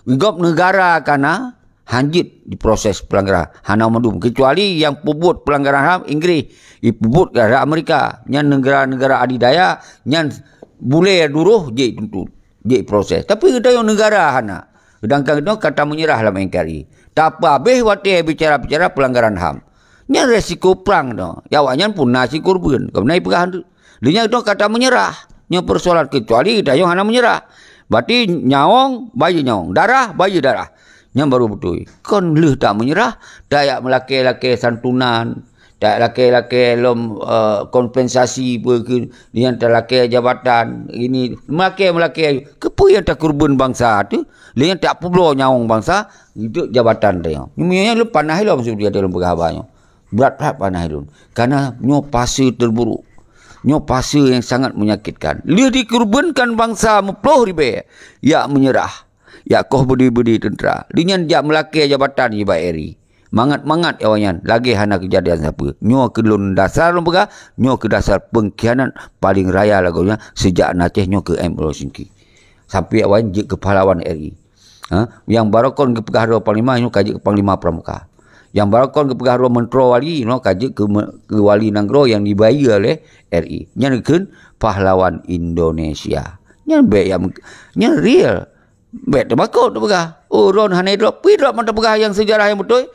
Gob neugara kana hanjeuet diproses peulanggaran, hana mandum, keucuali nyang peubuet peulanggaran HAM Inggréh, ipeubuet gara Amerika. Nyan neugara-neugara adidaya, nyan bulée duroh jeuet tuntut, jeuet proses. Tapi geutanyoe neugara hana. Seudangkan geutanyoe ka tameunyeurah lam N K R I. Tapeuabéh watée bicara-bicara peulanggaran HAM. Nyan resiko prang nyoe. Ya, awaknyan pun na sikurbeuen. Kareuna ipeugah, lheueh nyan geutanyoe ka tameunyeurah. Nyoe peusoalan, keucuali geutanyoe hana meunyeurah. Berarti nyawöng, bayeue nyawöng. Darah, bayeue darah. Nyan baru beutôi. Kon lheueh tameunyeurah, tajak meulakée-lakée santunan, tajak lakée-lakée lom, eh, kompensasi peue keu nyang talakée jabatan. Ini meulakée-meulakée. Keupeue nyang takurbeuen bansa teuh? Lheueh nyan tapeubloe nyawöng bansa, untuk jabatan teuh nyoe. Nyoe nyan lôn panas ilom seudeh lôn peugah haba nyoe. Brat that panas ilôn. Karena nyoe fase terburuk. Nyoe fase nyang sangat menyakitkan. Lheueh dikurbeunkan bansa meuploh ribée, jak meunyeurah, jak koh beudé-beudé teuntra. Lheueh nyan jak meulakée jabatan bak R I. Mangat-mangat awaknyan lagée hana keujadian sapeue. Nyoe keuh lôn dasar lôn peugah, nyoe keuh dasar peungkhianat paleng raya lagoe nyan seujak na Aceh nyoe keuh M L Syingki. Sampai awaknyan jeuet keu pahlawan R I. Ha? Nyang barokon geupeugah droe panglima, nyoe ka jeuet keu panglima pramuka. Nyang barokon geupeugah droe meuntroe wali, nyoe ka jeuet keu me-, keu wali nanggroe nyang dibayeue lé R I. Nyan kheun pahlawan Indonesia. Nyan bék nyang, nyan real. Bék teumakot tapeugah. Oh, droen hana idrop. Peue idrop mantong peugah nyang seujarah nyang beutôi.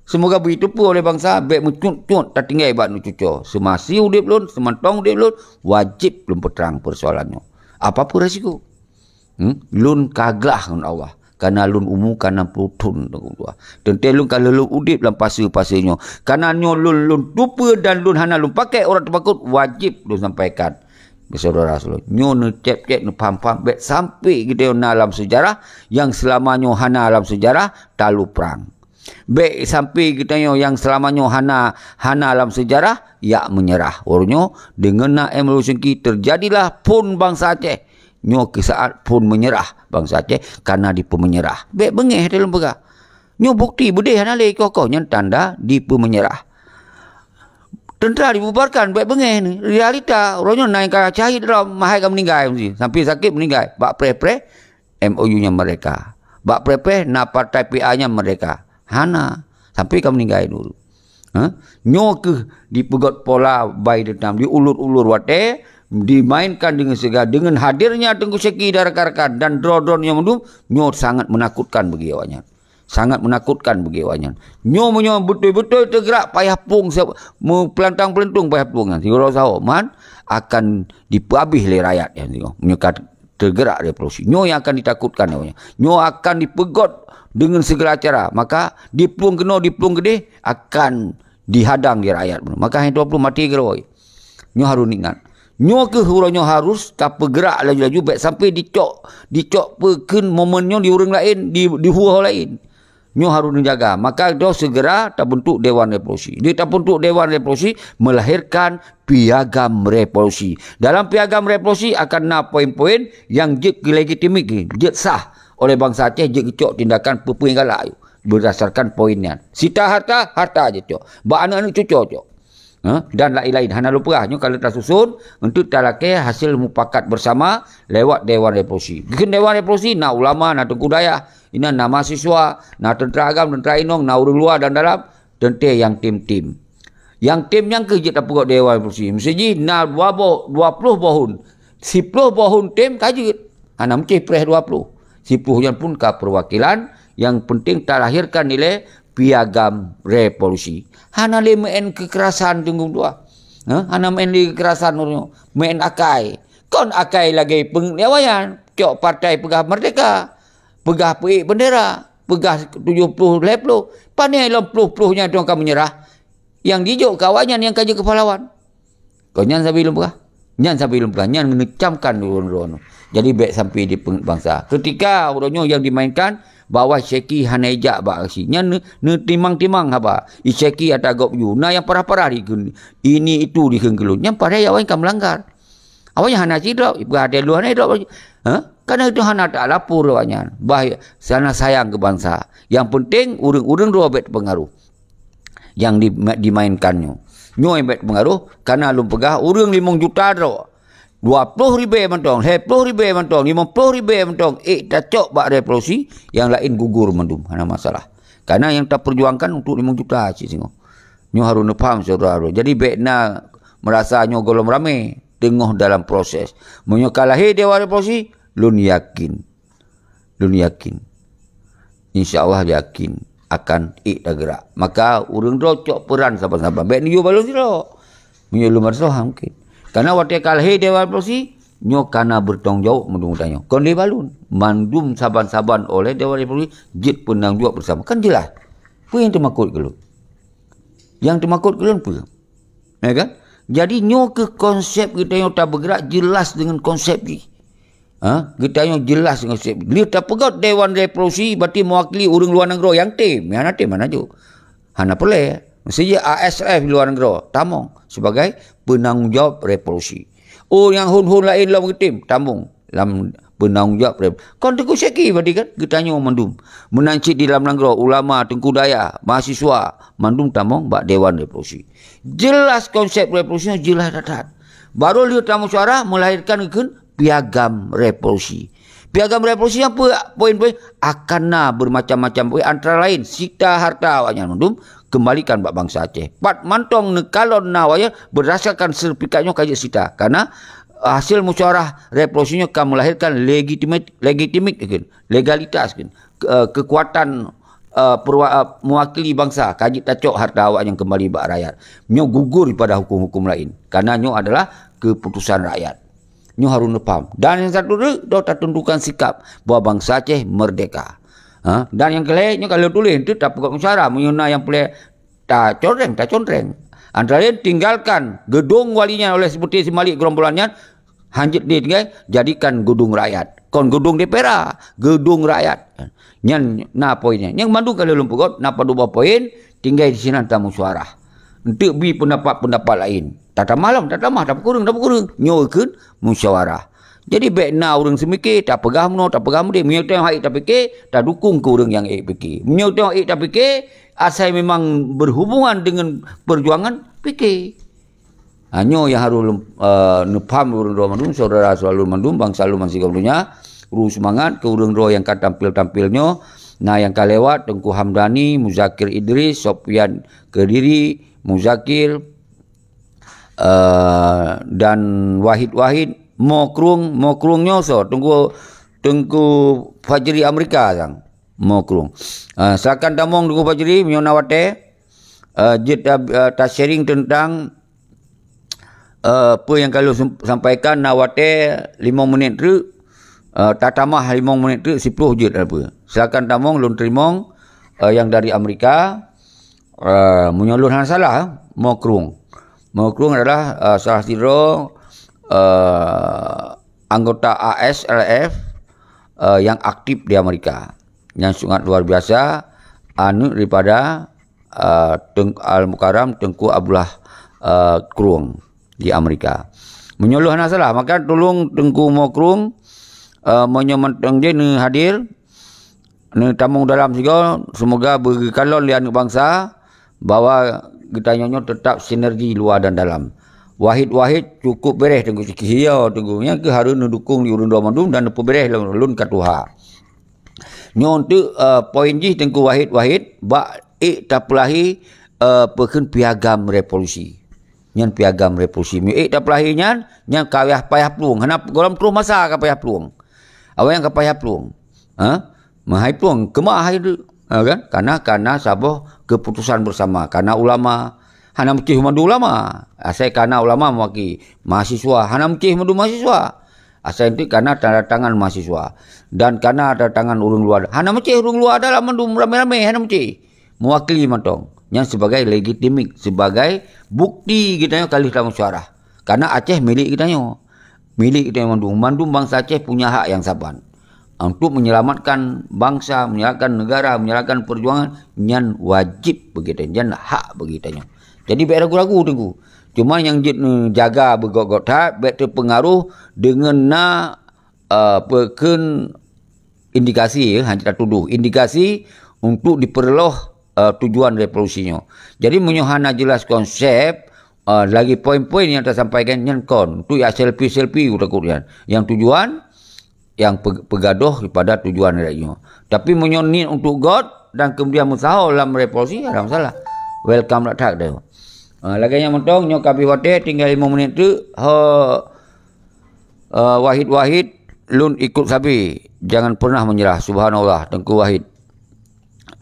Seumoga beuteupeue oleh bansa, bék meucut-cut tatinggai bak aneuk cucoe. Seumasih udeb lôn, seumantong udeb lôn, wajéb lôn peutrang peusoalan nyoe. Apapun resiko. Hmm? Lôn ka glah ngon Allah. Kana lôn umu ka nam ploh thon, Teungku Tuha. Teuntée lôn ka lheueh lôn udeb lam fase-fase nyoe. Kana nyoe lôn, lôn tupeue dan lôn hana lôn pakai urat teumakot, wajéb lôn sampaikan. Syedara-syedara, nyoe neucép-cép, neupham-pham, bék sampai geutanyoe na lam seujarah nyang seulama nyoe hana lam seujarah, talu prang. Bék sampai geutanyoe nyang seulama nyoe hana, hana lam seujarah, jak meunyeurah. Uroe nyoe, deungon na M L Syingki, teujadilah phon bansa Aceh. Nyoe keuh saát phon meunyeurah bansa Aceh, kana dipeumeunyeurah. Bék beungéh teuh lôn peugah. Nyoe bukti beudeh hana lé koh-koh, nyan tanda dipeumeunyeurah. Teuntra dibubarkan, bék beungéh ni. Realita, uroe nyoe na nyang ka syahid droe, mahai ka meuninggai meusti. Sampai sakét meuninggai. Bak preh-preh, M O U nyan merdeka. Bak preh-preh, na partai P A nyan merdeka. Hana. Sampai ka meuninggai dulu. Ha? Nyoe keuh dipeugét pola by the time, diulur-ulur watée, dimainkan deungon segala, deungon hadirnya Teungku Syeki dan rakan-rakan dan droen-droen nyang mandum, nyoe sangat menakutkan bagi awaknyan. Sangat menakutkan bagi awaknyan. Nyoe meunyoe beutôi-beutôi teugerak payah plueng, meupeulantung-peulantung payah plueng nyan, sigoe saho man akan dipeuabéh lé rakyat nyan. Meunyoe ka teugerak revolusi, nyoe nyang akan ditakutkan awaknyan. Nyoe akan dipeugét deungon segala cara. Maka diplueng keunoe, diplueng keudeh, akan dihadang di rakyat. Maka hai dua puluh maté keurôi. Nyoe harôh ingat. Nyoe keuh uroe nyoe harôh tapeugrak laju-laju, bék sampai dicok, dicok peukheun momen nyoe di ureuëng laén, di, di huwoe laén. Nyoe harôh neujaga. Maka droe segera tabentuk Dewan Revolusi. Di tabentuk Dewan Revolusi melahirkan Piagam Revolusi. Dalam Piagam Revolusi akan na poin-poin nyang jeuet keu legitimik, jeuet sah oleh bansa Aceh, jeuet geucok tindakan peue-peue nyang galak berdasarkan poin nyan. Sita harta, harta jeuet cok. Bak aneuk-aneuk cucoe cok. Ha? Dan laén-laén. Hana lôn peugah, nyoe ka lheueh tasusun untuk talakée hasil mupakat bersama lewat Dewan Revolusi. Geukheun Dewan Revolusi, na ulama, na teungku dayah, inan na mahasiswa, na teuntra agam, teuntra inong, na ureuëng luwa dan dalam, teuntée nyang tim-tim. Nyang tim nyan keuh jeuet tapeugét Dewan Revolusi. Meusti jih na dua boh, dua ploh boh hun. Siploh boh hun tim ka jeuet. Hana meusti preh dua ploh. Siploh nyan pun ka perwakilan, nyang penting talahirkan ilée Piagam Revolusi. Hana lé meu'en kekerasan, Teungku Tuha. Ha? Hana meu'en lé kekerasan uroe nyoe. Meu'en akai. Kon akai lagée peungeut awaknyan. Cok partai peugah merdeka. Peugah peuék bendera. Peugah tujoh ploh lhée ploh. Pane lom ploh-ploh nyan dong ka meunyeurah. Nyang jijok keu awaknyan nyang ka jeuet keu pahlawan. Kon nyan sabe lôn peugah. Nyan sabe lôn peugah. Nyan neucamkan droen-droen. Jadi bék sampai dipeungeut bansa. Keutika uroe nyoe nyang dimainkan bahwa Syeki hana ijak bak aksi. Nyan neu-, neutimang-timang haba. I Syeki ata gob ju. Na nyang parah-parah dikheun. Ini itu dikheun keu lôn. Nyan padahai awaknyan ka meulanggar. Awaknyan hana sidroe, ipeugah até lôn hana idroe. Ha? Karena itu hana talapor awaknyan. Bah, sana sayang keu bansa. Nyang penting ureuëng-ureuëng droe bék teupeungaruh. Nyang di-, dimainkan nyoe. Nyoe nyang bék teupeungaruh, karena lôn peugah ureuëng limong juta droe. dua ploh ribèe mantong, lhèe ploh ribèe mantong, limong ploh ribèe mantong, ék tacok bak revolusi, nyang laén gugur mandum, hana masalah. Karena nyang tapeujuangkan untuk limong juta cit singoh. Nyoe harôh neupaham, syedara. Jadi, bèk na meurasa nyoe gohlom ramè, teungoh dalam proses. Meunyoe ka lahé Dewan Revolusi, lôn yakin. Lôn yakin. Insya Allah yakin akan ék tageurak. Maka ureueng droe cok peuran saban-saban. Bèk neuyue bak lôn sidroe. Meunyoe lôn meusoh mungken. Karena watèe ka lahé Dewan Revolusi, nyoe ka na beutanggung jaweueb mandum geutanyoe. Kon lé bak lôn. Mandum saban-saban oleh Dewan Revolusi jeuet peunanggung jaweueb bersama. Kan jeulaih. Peue nyang teumakot keu lôn? Nyang teumakot keu lôn peue? Ya kan? Jadi nyoe keuh konsep geutanyoe tabeugeurak jeulaih deungon konsep jih. Ha? Geutanyoe jeulaih deungon konsep. Lheueh tapeugöt Dewan Revolusi, berarti mewakili ureueng luwa nanggroe nyang tem. Nyang hana tem hana jok. Hana peureulèe. Mesti jih A S R F luwa nanggroe tamong sebagai peunanggung jaweueb revolusi. Oh, nyang hon-hon laén lom geutem tamong lam peunanggung jaweueb rep-, kon Teungku Syeki berarti kan geutanyoe mandum. Meunan cit di lam nanggroe, ulama, teungku dayah, mahasiswa, mandum tamong bak Dewan Revolusi. Jeulaih konsep revolusi nyoe jeulaih that-that. Barô lheueh tamusyawarah melahirkan keukeuen piagam revolusi. Piagam revolusi nyan peue poin-poin? Akan na bermacam-macam poin, antara lain sita harta awaknyan mandum kembalikan bak bansa Aceh. Pat mantong neukalon na awaknyan berdasarkan sertifikat nyoe ka jeuet sita. Karena hasil musyawarah revolusi nyoe ka melahirkan legitimit, legitimit, legalitas, ke-, eh, kekuatan, eh, perwa-, eh, mewakili bansa, ka jeuet tacok harta awaknyan kembali bak rakyat. Nyoe gugur pada hukum-hukum lain. Karena nyoe adalah keputusan rakyat. Nyoe harôh neupaham. Dan nyang satu teuk, droe tatunjukkan sikap bahwa bansa Aceh merdeka. Ha? Dan nyang keulhèe, nyoe ka lheueh tuléh, enteuk tapeugöt musyawarah. Meunyoe na nyang peureulèe tacontreng, tacontreng. Antara lain, tinggalkan gedung wali nyan oleh Sebuti Simalik gerombolan nyan, hanjeuet ditinggai, jadikan gedung rakyat. Kon gedung D P R A, gedung rakyat. Nyan na poin nyan. Nyang mandum ka lheueh lôn peugöt, na padub boh poin, tinggai disinan tamusyawarah. Enteuk bi peundapat-peundapat laén. Tatamah lom, tatamah, tapeukureueng, tapeukureueng. Nyoe keuh musyawarah. Jadi, bèk na ureueng seumike, tapeugah meunoe, tapeugah meudéh. Meunyoe teuh hak ék tapike, tadukong keu ureueng nyang ék pike. Meunyoe teuh hak ék tapike, asai memang berhubungan dengan perjuangan, pike. Ha, nyoe nyang harôh lom, eh, neupaham ureueng droe mandum, syedara-syedara lôn mandum, bansa lôn bansigom donya. Ru seumangat keu ureueng droe nyang ka tampil-tampil nyoe. Na nyang ka lewat, Teungku Hamdani, Muzakir Idris, Sofyan Kediri, Muzakir, eh, dan Wahid Wahid, Mo Krueng, Mo Krueng nyoe soe? Teungku, Teungku Fajri Amerika sang, Mo Krueng. Eh, silakan tamong Teungku Fajri, meunyoe na watèe. Eh, jeuet ta-, eh, ta-sharing teuntang, eh, peue nyang ka lôn sem-, sampaikan, na watèe limong menit treuk, eh, tatamah limong menit treuk, siploh jeuet peue. Silakan tamong, lôn teurimong, eh, nyang dari Amerika. Eh, meunyoe lôn hana salah, eh, Mo Krueng. Mo Krueng adalah, eh, salah sidroe, eh, anggota A S L F, eh, nyang aktif di Amerika. Nyang sangat luar biasa, aneuk daripada, eh, Teung-, Al-Mukarram Teungku Abdullah, eh, Krueng di Amerika. Meunyoe lôn hana salah, maka tulông Teungku Mo Krueng, eh, meunyoe mantong jih neuhadir, neutamong dalam sigoe, semoga beukalon lé aneuk bansa bahwa geutanyoe nyoe teutap sinergi luwa dan dalam. Wahid-wahid cukup bèrèh Teungku Syeki, ya Teungku. Nyang keuh harôh neudukong lé ureueng droe mandum dan neupeubèrèh lom lôn ka tuha. Nyoe enteuk, eh, poin jih Teungku Wahid-wahid bak ék tapeulahé, eh, peukheun piagam revolusi. Nyan piagam revolusi. Meu ék tapeulahé nyan, nyan ka payah, payah plueng. Hana gohlom troh masa ka payah plueng. Awaknyan ka payah plueng. Ha? Meuhai plueng, keumah hai tu. Ha, kan? Karena, karena saboh keputusan bersama. Karena ulama, hana meucéh mandum ulama. Asai karena ulama mewakili mahasiswa, hana meucéh mandum mahasiswa. Asai enteuk karena tanda tangan mahasiswa. Dan karena tanda tangan ureueng luwa. Hana meucéh ureueng luwa dalam mandum ramé-ramé, hana meucéh. Mewakili mantong. Nyan sebagai legitimik, sebagai bukti geutanyoe ka lheueh tamusyawarah. Karena Aceh milék geutanyoe. Milék geutanyoe mandum. Mandum bansa Aceh punya hak nyang saban. Untuk menyelamatkan bangsa, menyelamatkan negara, menyelamatkan perjuangan, nyan wajib bagi geutanyoe, nyan hak bagi geutanyoe. Jadi, bèk ragu-ragu, Teungku. Cuma nyang jeuet neujaga beugöt-göt that, bèk teupeungaruh deungon na, eh, peukheun indikasi, ya, hana tatudoh, indikasi untuk dipeureuloh, eh, tujuan revolusi nyoe. Jadi, meunyoe hana jeulaih konsep, Ah, lagi poin-poin nyang tasampaikan nyan kon untuk jak selfie-selfie takot nyan. Nyang tujuan nyang pe-, peugadôh pada tujuan rakyat nyoe. Tapi meunyoe niet untuk göt dan kemudian meusaho lam revolusi, ada masalah. Welcome that that tu. Ah, lagèe nyan mantong, nyoe ka abéh watèe, tinggai lima menit teuk. Ho, eh, Wahid, Wahid, lôn ikut sabe. Jangan pernah menyerah. Subhanallah, Teungku Wahid.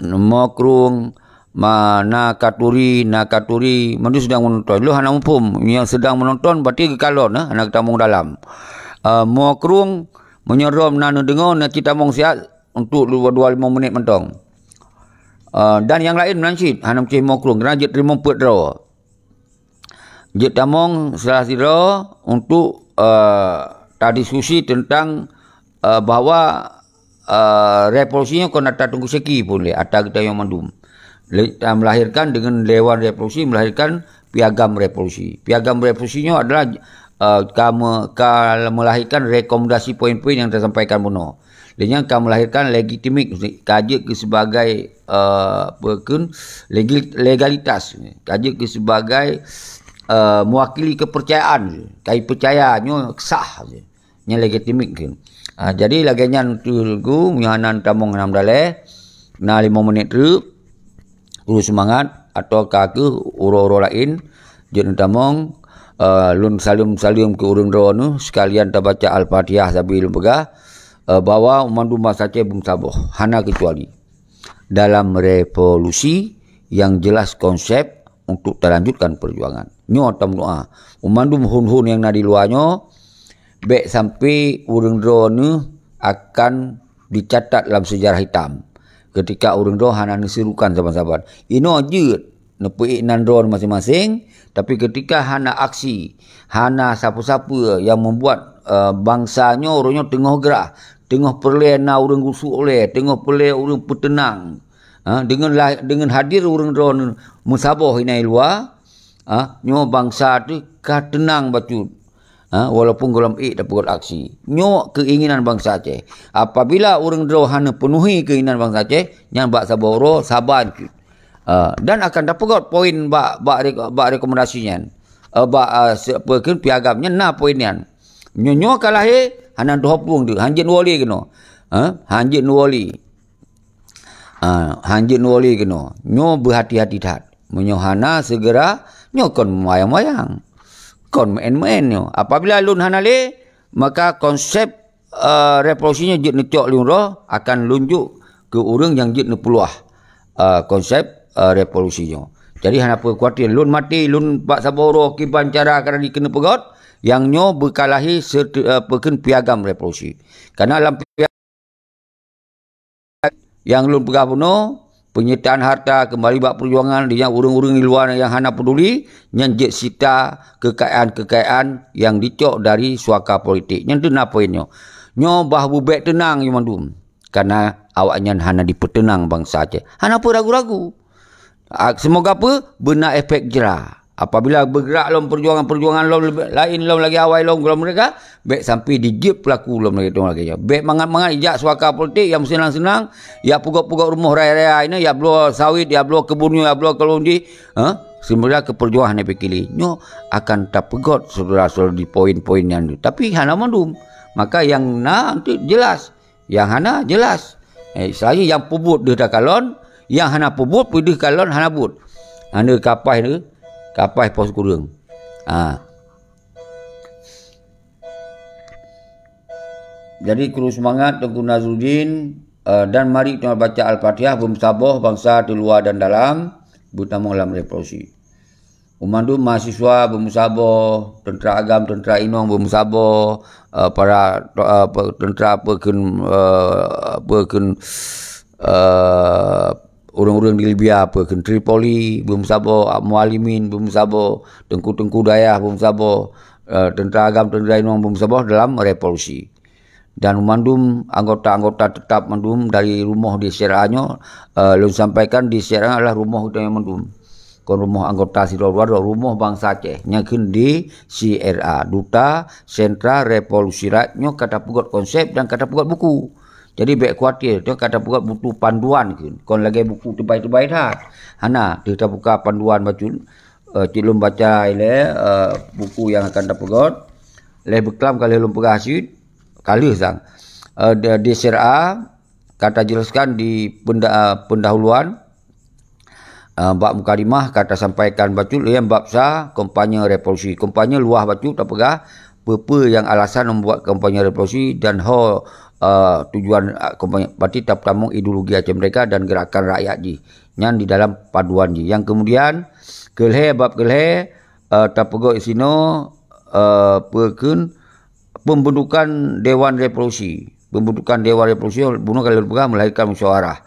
Mokrung, ma-, na katuri, na katuri, mandum sedang menonton. Lôn hana muphom, nyang sedang menonton berarti geukalon, eh, hana geutamong dalam. Eh, Mokrung, meunyoe droe na neudeungoe, na cit tamong siat untuk dua, dua lima menit mantong. Eh, dan nyang laén meunan cit, hana meucéh Mokrung, keunan jeuet teurimong peuet droe. Jeuet tamong salah sidroe untuk, eh, tadiskusi tentang, eh, bahwa, eh, revolusi nyoe kon ata Teungku Syeki phon lé, ata geutanyoe mandum. Le-, melahirkan dengan Dewan Revolusi, melahirkan Piagam Revolusi. Piagam Revolusi nyoe adalah, eh, ka me-, ka melahirkan rekomendasi poin-poin nyang tasampaikan bunoe. Lé nyan ka melahirkan legitimik, ka jeuet keu sebagai, eh, apa kheun, legi-, legalitas, ka jeuet keu sebagai, eh, mewakili kepercayaan, ka jipeucaya nyoe sah. Nyan legitimik kheun. Ah, jadi lagèe nyan tu, Teungku, meunyoe hana tamong hana meudalèe, na lima menit teuk. Ureueng seumangat, atawa ka keuh uroe-uroe laén jeuet neutamong, eh, lôn saleuem-saleuem keu ureueng droeneuh, sekalian tabaca Al-Fatihah sabe lôn peugah, eh, bahwa mandum bansa Aceh beumeusaboh, hana keucuali dalam revolusi yang jelas konsep untuk talanjutkan perjuangan. Nyoe tameudoa, mandum hon-hon nyang na di luwa nyoe, bèk sampai ureueng droeneuh akan dicatat lam sejarah hitam. Ketika ureueng droe hana neuserukan saban-saban. Inoe jeuet neupeuék nan droe maséng-maséng, tapi ketika hana aksi, hana sapeue-sapeue yang membuat, eh, bansa nyoe, ureueng nyoe teungoh grah, teungoh peureulèe na ureueng gusok ulèe, teungoh peureulèe ureueng peuteunang. Ha, deungon la-, deungon hadir ureueng droe meusaboh inan luwa, ha, nyoe bansa teuh ka teunang bacut. Ha, walaupun gohlom ék tapeugöt aksi. Nyoe keinginan bansa Aceh. Apabila ureueng droe hana peunuhi keinginan bansa Aceh, nyan bak saboh uroe saban cit. Ha, dan akan tapeugöt poin bak, bak rek-, bak rekomendasi nyan. Eh, bak, eh, se-, apa kheun, piagam nyan na poin nyan. Nyoe, nyoe ka lahé, hana dua puluh tu, hanjeuet nuwoli keunoe. Ha, hanjeuet nuwoli. Ah, hanjeuet nuwoli keunoe. Nyoe beuhati-hati that. Meunyoe hana segera, nyoe kon mayang-mayang. Kon meu'en-meu'en nyoe. Apabila lôn hana lé, maka konsep, eh, revolusi nyoe jeuet neucok lôn roh akan lôn jok keu ureueng nyang jeuet neupeuluah, eh, konsep, eh, revolusi nyoe. Jadi hana peue khawatir, lôn maté, lôn bak saboh uroe kiban cara ka na dikeuneuk peugöt, nyang nyoe beukalahi serte-, eh, peukheun piagam revolusi. Karena lam nyang lôn peugah bunoe, peunyitaan harta keumbali bak peujuangan di nyang ureueng-ureueng di luwa nyang hana peuduli, nyan jeuet sita keukayaan-keukayaan nyang jicok dari suaka politik. Nyan teuh na poin nyoe. Nyoe bah beubèk teunang nyoe mandum, kareuna awaknyan hana jipeuteunang bansa Aceh. Hana peue ragu-ragu. Ah, seumoga peue? Beuna efek jera. Apabila beugrak lom peujuangan-peujuangan lom leubeh, laén lom lagèe awai lom gohlom meurdehka, bèk sampai jijeuet peulaku lom lagèe nyoe. Bèk mangat-mangat jak suaka politik nyang meuseunang-seunang, jak peugöt-peugöt rumoh raya-raya nyoe, jak bloe sawit, jak bloe keubun nyoe, jak bloe keubun jih, ha? Seumeubeuda keu peujuangan hana piké lé. Nyoe akan tapeugöt syedara-syedara di poin-poin nyan tu. Tapi hana mandum. Maka nyang na tu jelas. Nyang hana, jelas. Eh, istilahnya nyang peubuet deuh takalon, nyang hana peubuet pih deuh kalon hana buet. Hana kapai tu, kapai pos kureueng. Ha. Jadi, kru seumangat Teungku Nazruddin, eh, dan mari kita baca Al-Fatihah, beumeusaboh bansa di luwa dan dalam, beutamong lam revolusi. Mandum mahasiswa beumeusaboh, teuntra agam, teuntra inong beumeusaboh, eh, para, eh, pe-, teuntra apa kheun, eh, apa kheun, eh, ureueng-ureueng di Libya apa kheun, Tripoli beumeusaboh, mualimin beumeusaboh, teungku-teungku dayah beumeusaboh, eh, teuntra agam, teuntra inong beumeusaboh dalam revolusi. Dan mandum anggota-anggota teutap mandum dari rumoh di C R A nyoe, eh, lôn sampaikan di C R A adalah rumoh geutanyoe mandum. Kon rumoh anggota sidroe dua droe, rumoh bansa Aceh. Nyang kheun di C R A, Duta Sentra Revolusi Rakyat nyoe ka tapeugöt konsep dan ka tapeugöt buku. Jadi bèk khawatir, nyoe ka tapeugöt buku panduan kheun. Kon lagèe buku teubai-teubai that. Hana, teuh tabuka panduan bacut. eh, cit lôn baca ilée, eh, buku nyang akan tapeugét. Lheuh beuklam ka lheuh lôn peugah cit, ka lheuh sang. Eh, di, di sira ka tajelaskan di penda-, pendahuluan, eh, bak mukadimah ka tasampaikan bacut, lheuh nyan bab sa, kampanye revolusi. Kampanye luwah bacut tapeugah, peue-peue nyang alasan membuat kampanye revolusi dan ho, eh, tujuan, eh, kampanye, berarti tapeutamong ideologi Aceh Merdeka dan gerakan rakyat jih. Nyan di dalam paduan jih. Nyang kemudian, keulhée, bab keulhée, eh, tapeugét sinoe, eh, peue kheun pembentukan Dewan Revolusi. Pembentukan Dewan Revolusi bunoe ka lheuh peugah melahirkan musyawarah.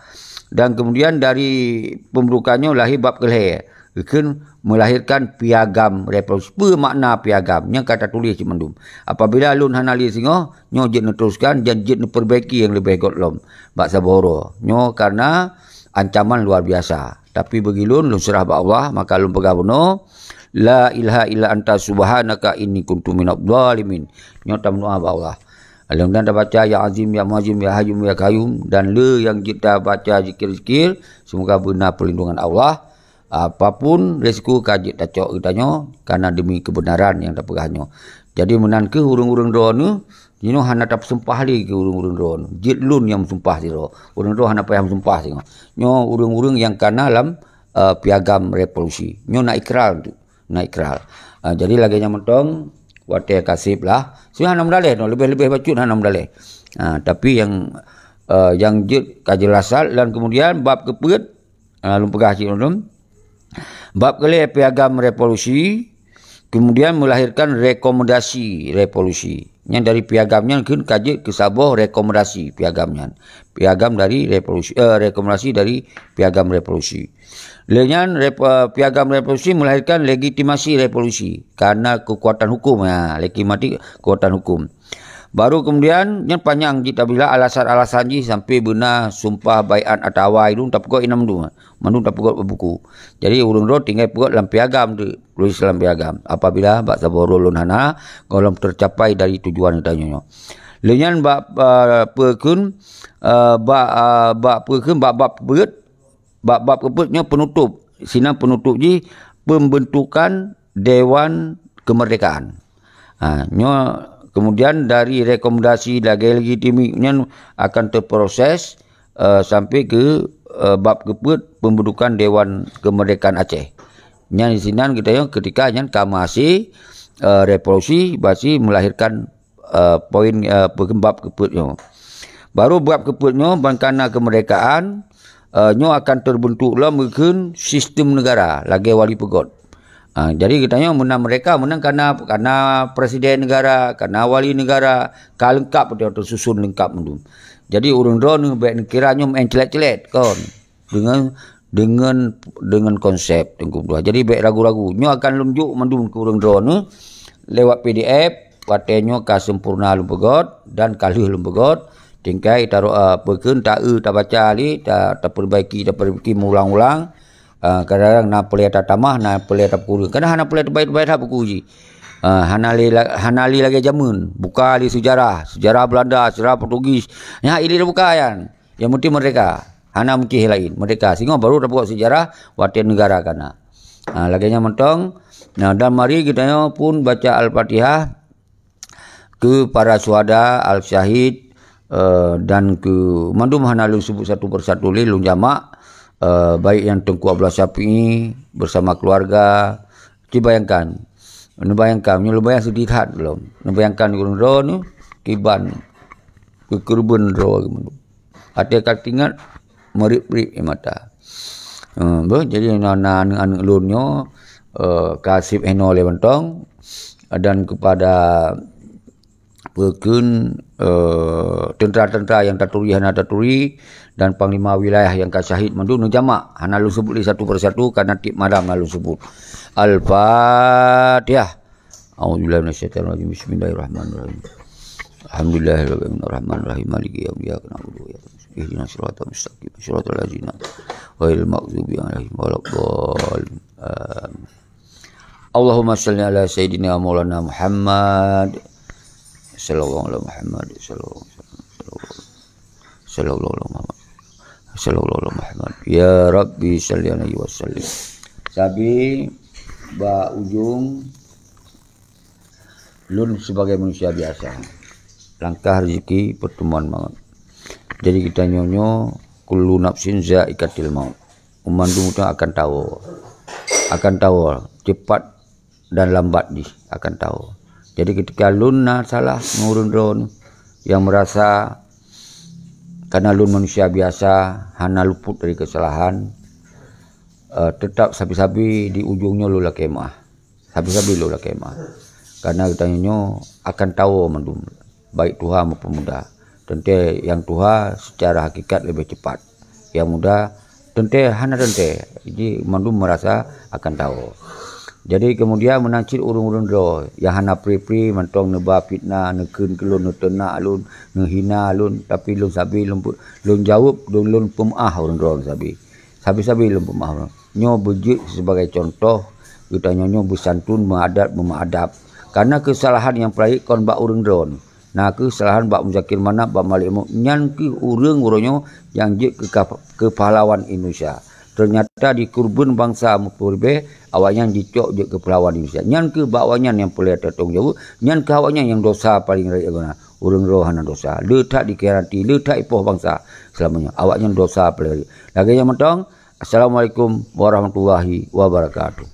Dan kemudian dari pembentukan nyoe lahé bab keulhée, kheun melahirkan piagam revolusi. Peue makna piagam? Nyang ka tatuléh cit mandum. Apabila lôn hana lé singoh, nyoe jeuet neuteruskan dan jeuet neupeurbaiki nyang leubeh gét lom bak saboh uroe. Nyoe karena ancaman luar biasa. Tapi bagi lôn, lôn seurah bak Allah, maka lôn peugah bunoe, "La ilaha illa anta subhanaka inni kuntu minadh dhalimin." Nyoe tameudoá bak Allah. Lheuh nyan tabaca, "Ya Azim, Ya Mu'azzim, Ya Hayyum, Ya Qayyum," dan le nyang jeuet tabaca zikir-zikir, semoga beuna perlindungan Allah. Apapun risiko ka jeuet tacok geutanyoe, karena demi kebenaran nyang tapeugah nyoe. Jadi meunan kheueh ureuëng-ureuëng droeneuh, jinoe hana tapeusumpah lé keu ureuëng-ureuëng droeneuh. Jeuet lôn nyang meusumpah sidroe. Ureuëng droe hana payah meusumpah singoh. Nyoe ureuëng-ureuëng nyang kana lam, eh, piagam revolusi. Nyoe na ikrar tu. Na ikrar. Ah, jadi lagée nyan mantong, watée ka seb lah. Sebenarnya hana meudaleh, no, leubeh-leubeh bacut hana meudaleh. Ah, tapi nyang, eh, nyang jeuet ka jeulasan dan kemudian bab keupeuet, ah, lôn peugah cit lôn. Bab keulhée piagam revolusi, kemudian melahirkan rekomendasi revolusi. Nyan dari piagam nyan kheun ka jeuet keu saboh rekomendasi piagam nyan. Piagam dari revolusi, eh, rekomendasi dari piagam revolusi. Lheuh nyan rep-, eh, piagam revolusi melahirkan legitimasi revolusi karena kekuatan hukum. Ya, legitimasi kekuatan hukum. Baru kemudian, nyan panyang jih tabila alasan-alasan jih sampai beuna sumpah baiat atawa idun tapeugét inong mandum. Mandum tapeugét bak buku. Jadi, ureuëng droe tinggai peugét lam piagam tu, tulis lam piagam. Apabila bak saboh uroe lôn hana, gohlom tercapai dari tujuan geutanyoe nyoe. Lheuh nyan bak, eh, peue kheun, eh, bak, eh, bak peue kheun, bak bab keupeuet, bak bab keupeuet nyoe penutup. Sinan penutup jih pembentukan Dewan Kemerdekaan. Ha, nyoe kemudian dari rekomendasi lagée legitimik nyan akan terproses, eh, sampai ke, eh, bab keupeuet pembentukan Dewan Kemerdekaan Aceh. Nyan sinan geutanyoe ketika nyan ka meuhasé, eh, revolusi, basi melahirkan, eh, poin, eh, bab keupeuet nyoe. Baru bab keupeuet nyoe ban kana kemerdekaan, eh, nyoe akan terbentuk lom geukheun sistem negara lagée wali peugét. Ah, jadi geutanyoe meunan merdeka, meunan kana, kana presiden negara, kana wali negara, ka leungkap, teususun leungkap mandum. Jadi ureuëng droeneuh bék neukira nyoe meu'en clet-clet kon. Deungon, deungon, deungon konsep Teungku Abdullah. Jadi bék ragu-ragu. Nyoe akan lôn jok mandum keu ureuëng droeneuh lewat P D F, watée nyoe ka sempurna lôn peugét dan ka lheueh lôn peugét. Tinggai taroe, ah, peue kheun, ta-eu, tabaca lé, ta-, tapeurbaiki, tapeurbaiki meuulang-ulang. Ah, kadang-kadang na peue lé tatamah, na peue lé tapeureueng. Kadang hana peue lé teubaét-teubaét that buku jih. Ah, hana lé la-, hana lé lagée jameun. Buka lé sejarah, sejarah Belanda, sejarah Portugis. Nyan ilée buka nyan. Nyang penting merdeka. Hana mungkin laén. Merdeka. Singoh baru tapeugét sejarah watée negara kana. Ah, lagée nyan mantong. Nah, dan mari geutanyoe pun baca Al-Fatihah keu para syuhada, al-syahid, eh, dan keu mandum hana lôn sebut satu persatu lé, lôn jamak, eh, baik nyang Teungku Abdullah Syafi'i bersama keluarga. Cuba bayangkan. Neubayangkan, meunyoe lôn bayang sedih that lom. Neubayangkan ureuëng droeneuh kiban keukeureubeuen droe geuh mandum. Até ka teuingat meurip-rip di mata. Eh, beuh, jadi na, na aneuëk-aneuëk lôn nyoe, eh, ka seb hinoe lé mantong, dan kepada peue kheun, eh, tentara-tentara nyang taturi hana taturi dan panglima wilayah nyang ka syahid mandum neujamak. Hana lôn sebut lé satu persatu karena tiep malam na lôn sebut. Al-Fatihah. A'udzubillahi minasyaitonirrajim. Bismillahirrahmanirrahim. Alhamdulillahirabbil alamin, arrahmanirrahim, maliki yaumiddin, iyyaka na'budu wa iyyaka nasta'in. Ihdinas siratal mustaqim, siratal ladzina ghairil maghdubi alaihim waladdallin. Amin. Allahumma shalli ala sayyidina maulana Muhammad. Sallallahu ala Muhammad. Sallallahu, sallallahu, sallallahu ala Muhammad. Sallallahu ala Muhammad. Ya Rabbi shalli alaihi wa sallim. Sabe Bak ujong, lôn sibagai manusia biasa, langkah rezeki, pertemuan maut. Jadi geutanyoe nyoe, kullu nafsin zaiqatil maut. Mandum ureuëng akan tawoe. Akan tawoe, cepat dan lambat jih akan tawoe. Jadi ketika lôn na salah ngon ureuëng droeneuh nyang merasa karena lôn manusia biasa, hana luput dari kesalahan, eh, tetap sabe-sabe di ujong nyoe lôn lakée meuáh. Sabe-sabe lôn lakée meuáh. Karena geutanyoe nyoe akan tawoe mandum, baik tuha maupun muda. Teuntée nyang tuha secara hakikat leubeh cepat. Nyang muda teuntée hana teuntée. Jadi mandum merasa akan tawoe. Jadi kemudian meunan cit ureuëng-ureuëng droe nyang hana pri-pri mantong neuba fitnah, neukheun keu lôn, neuteunak lôn, neuhina lôn, tapi lôn sabe lôn, lôn jaweueb, lôn, lôn peumeuáh ureuëng droe sabe. Sabe-sabe lôn peumeuáh. Nyoe beujeuet sibagai contoh, geutanyoe nyoe beusantun, meuadab, meuadab. Karena kesalahan nyang peulayeue kon bak ureuëng droe. Na kheueh kesalahan bak Muzakir Manaf, bak Malik Mahmud. Nyan kheueh ureuëng uroe nyoe nyang jeuet keu ka-, keu pahlawan Indonesia. Ternyata dikurban bansa meupeuleubeh, awaknyan jicok jeuet keu pahlawan Indonesia. Nyan kheueh bak awaknyan nyang peureulée tatong jaweueb, nyan kheueh awaknyan nyang dosa paling rayeuk guna. Ureuëng droe hana dosa. Le that dikhianati, le that ipoh bansa. Seulama nyoe awaknyan dosa peureulée. Lagée nyan mantong, Assalamualaikum warahmatullahi wabarakatuh.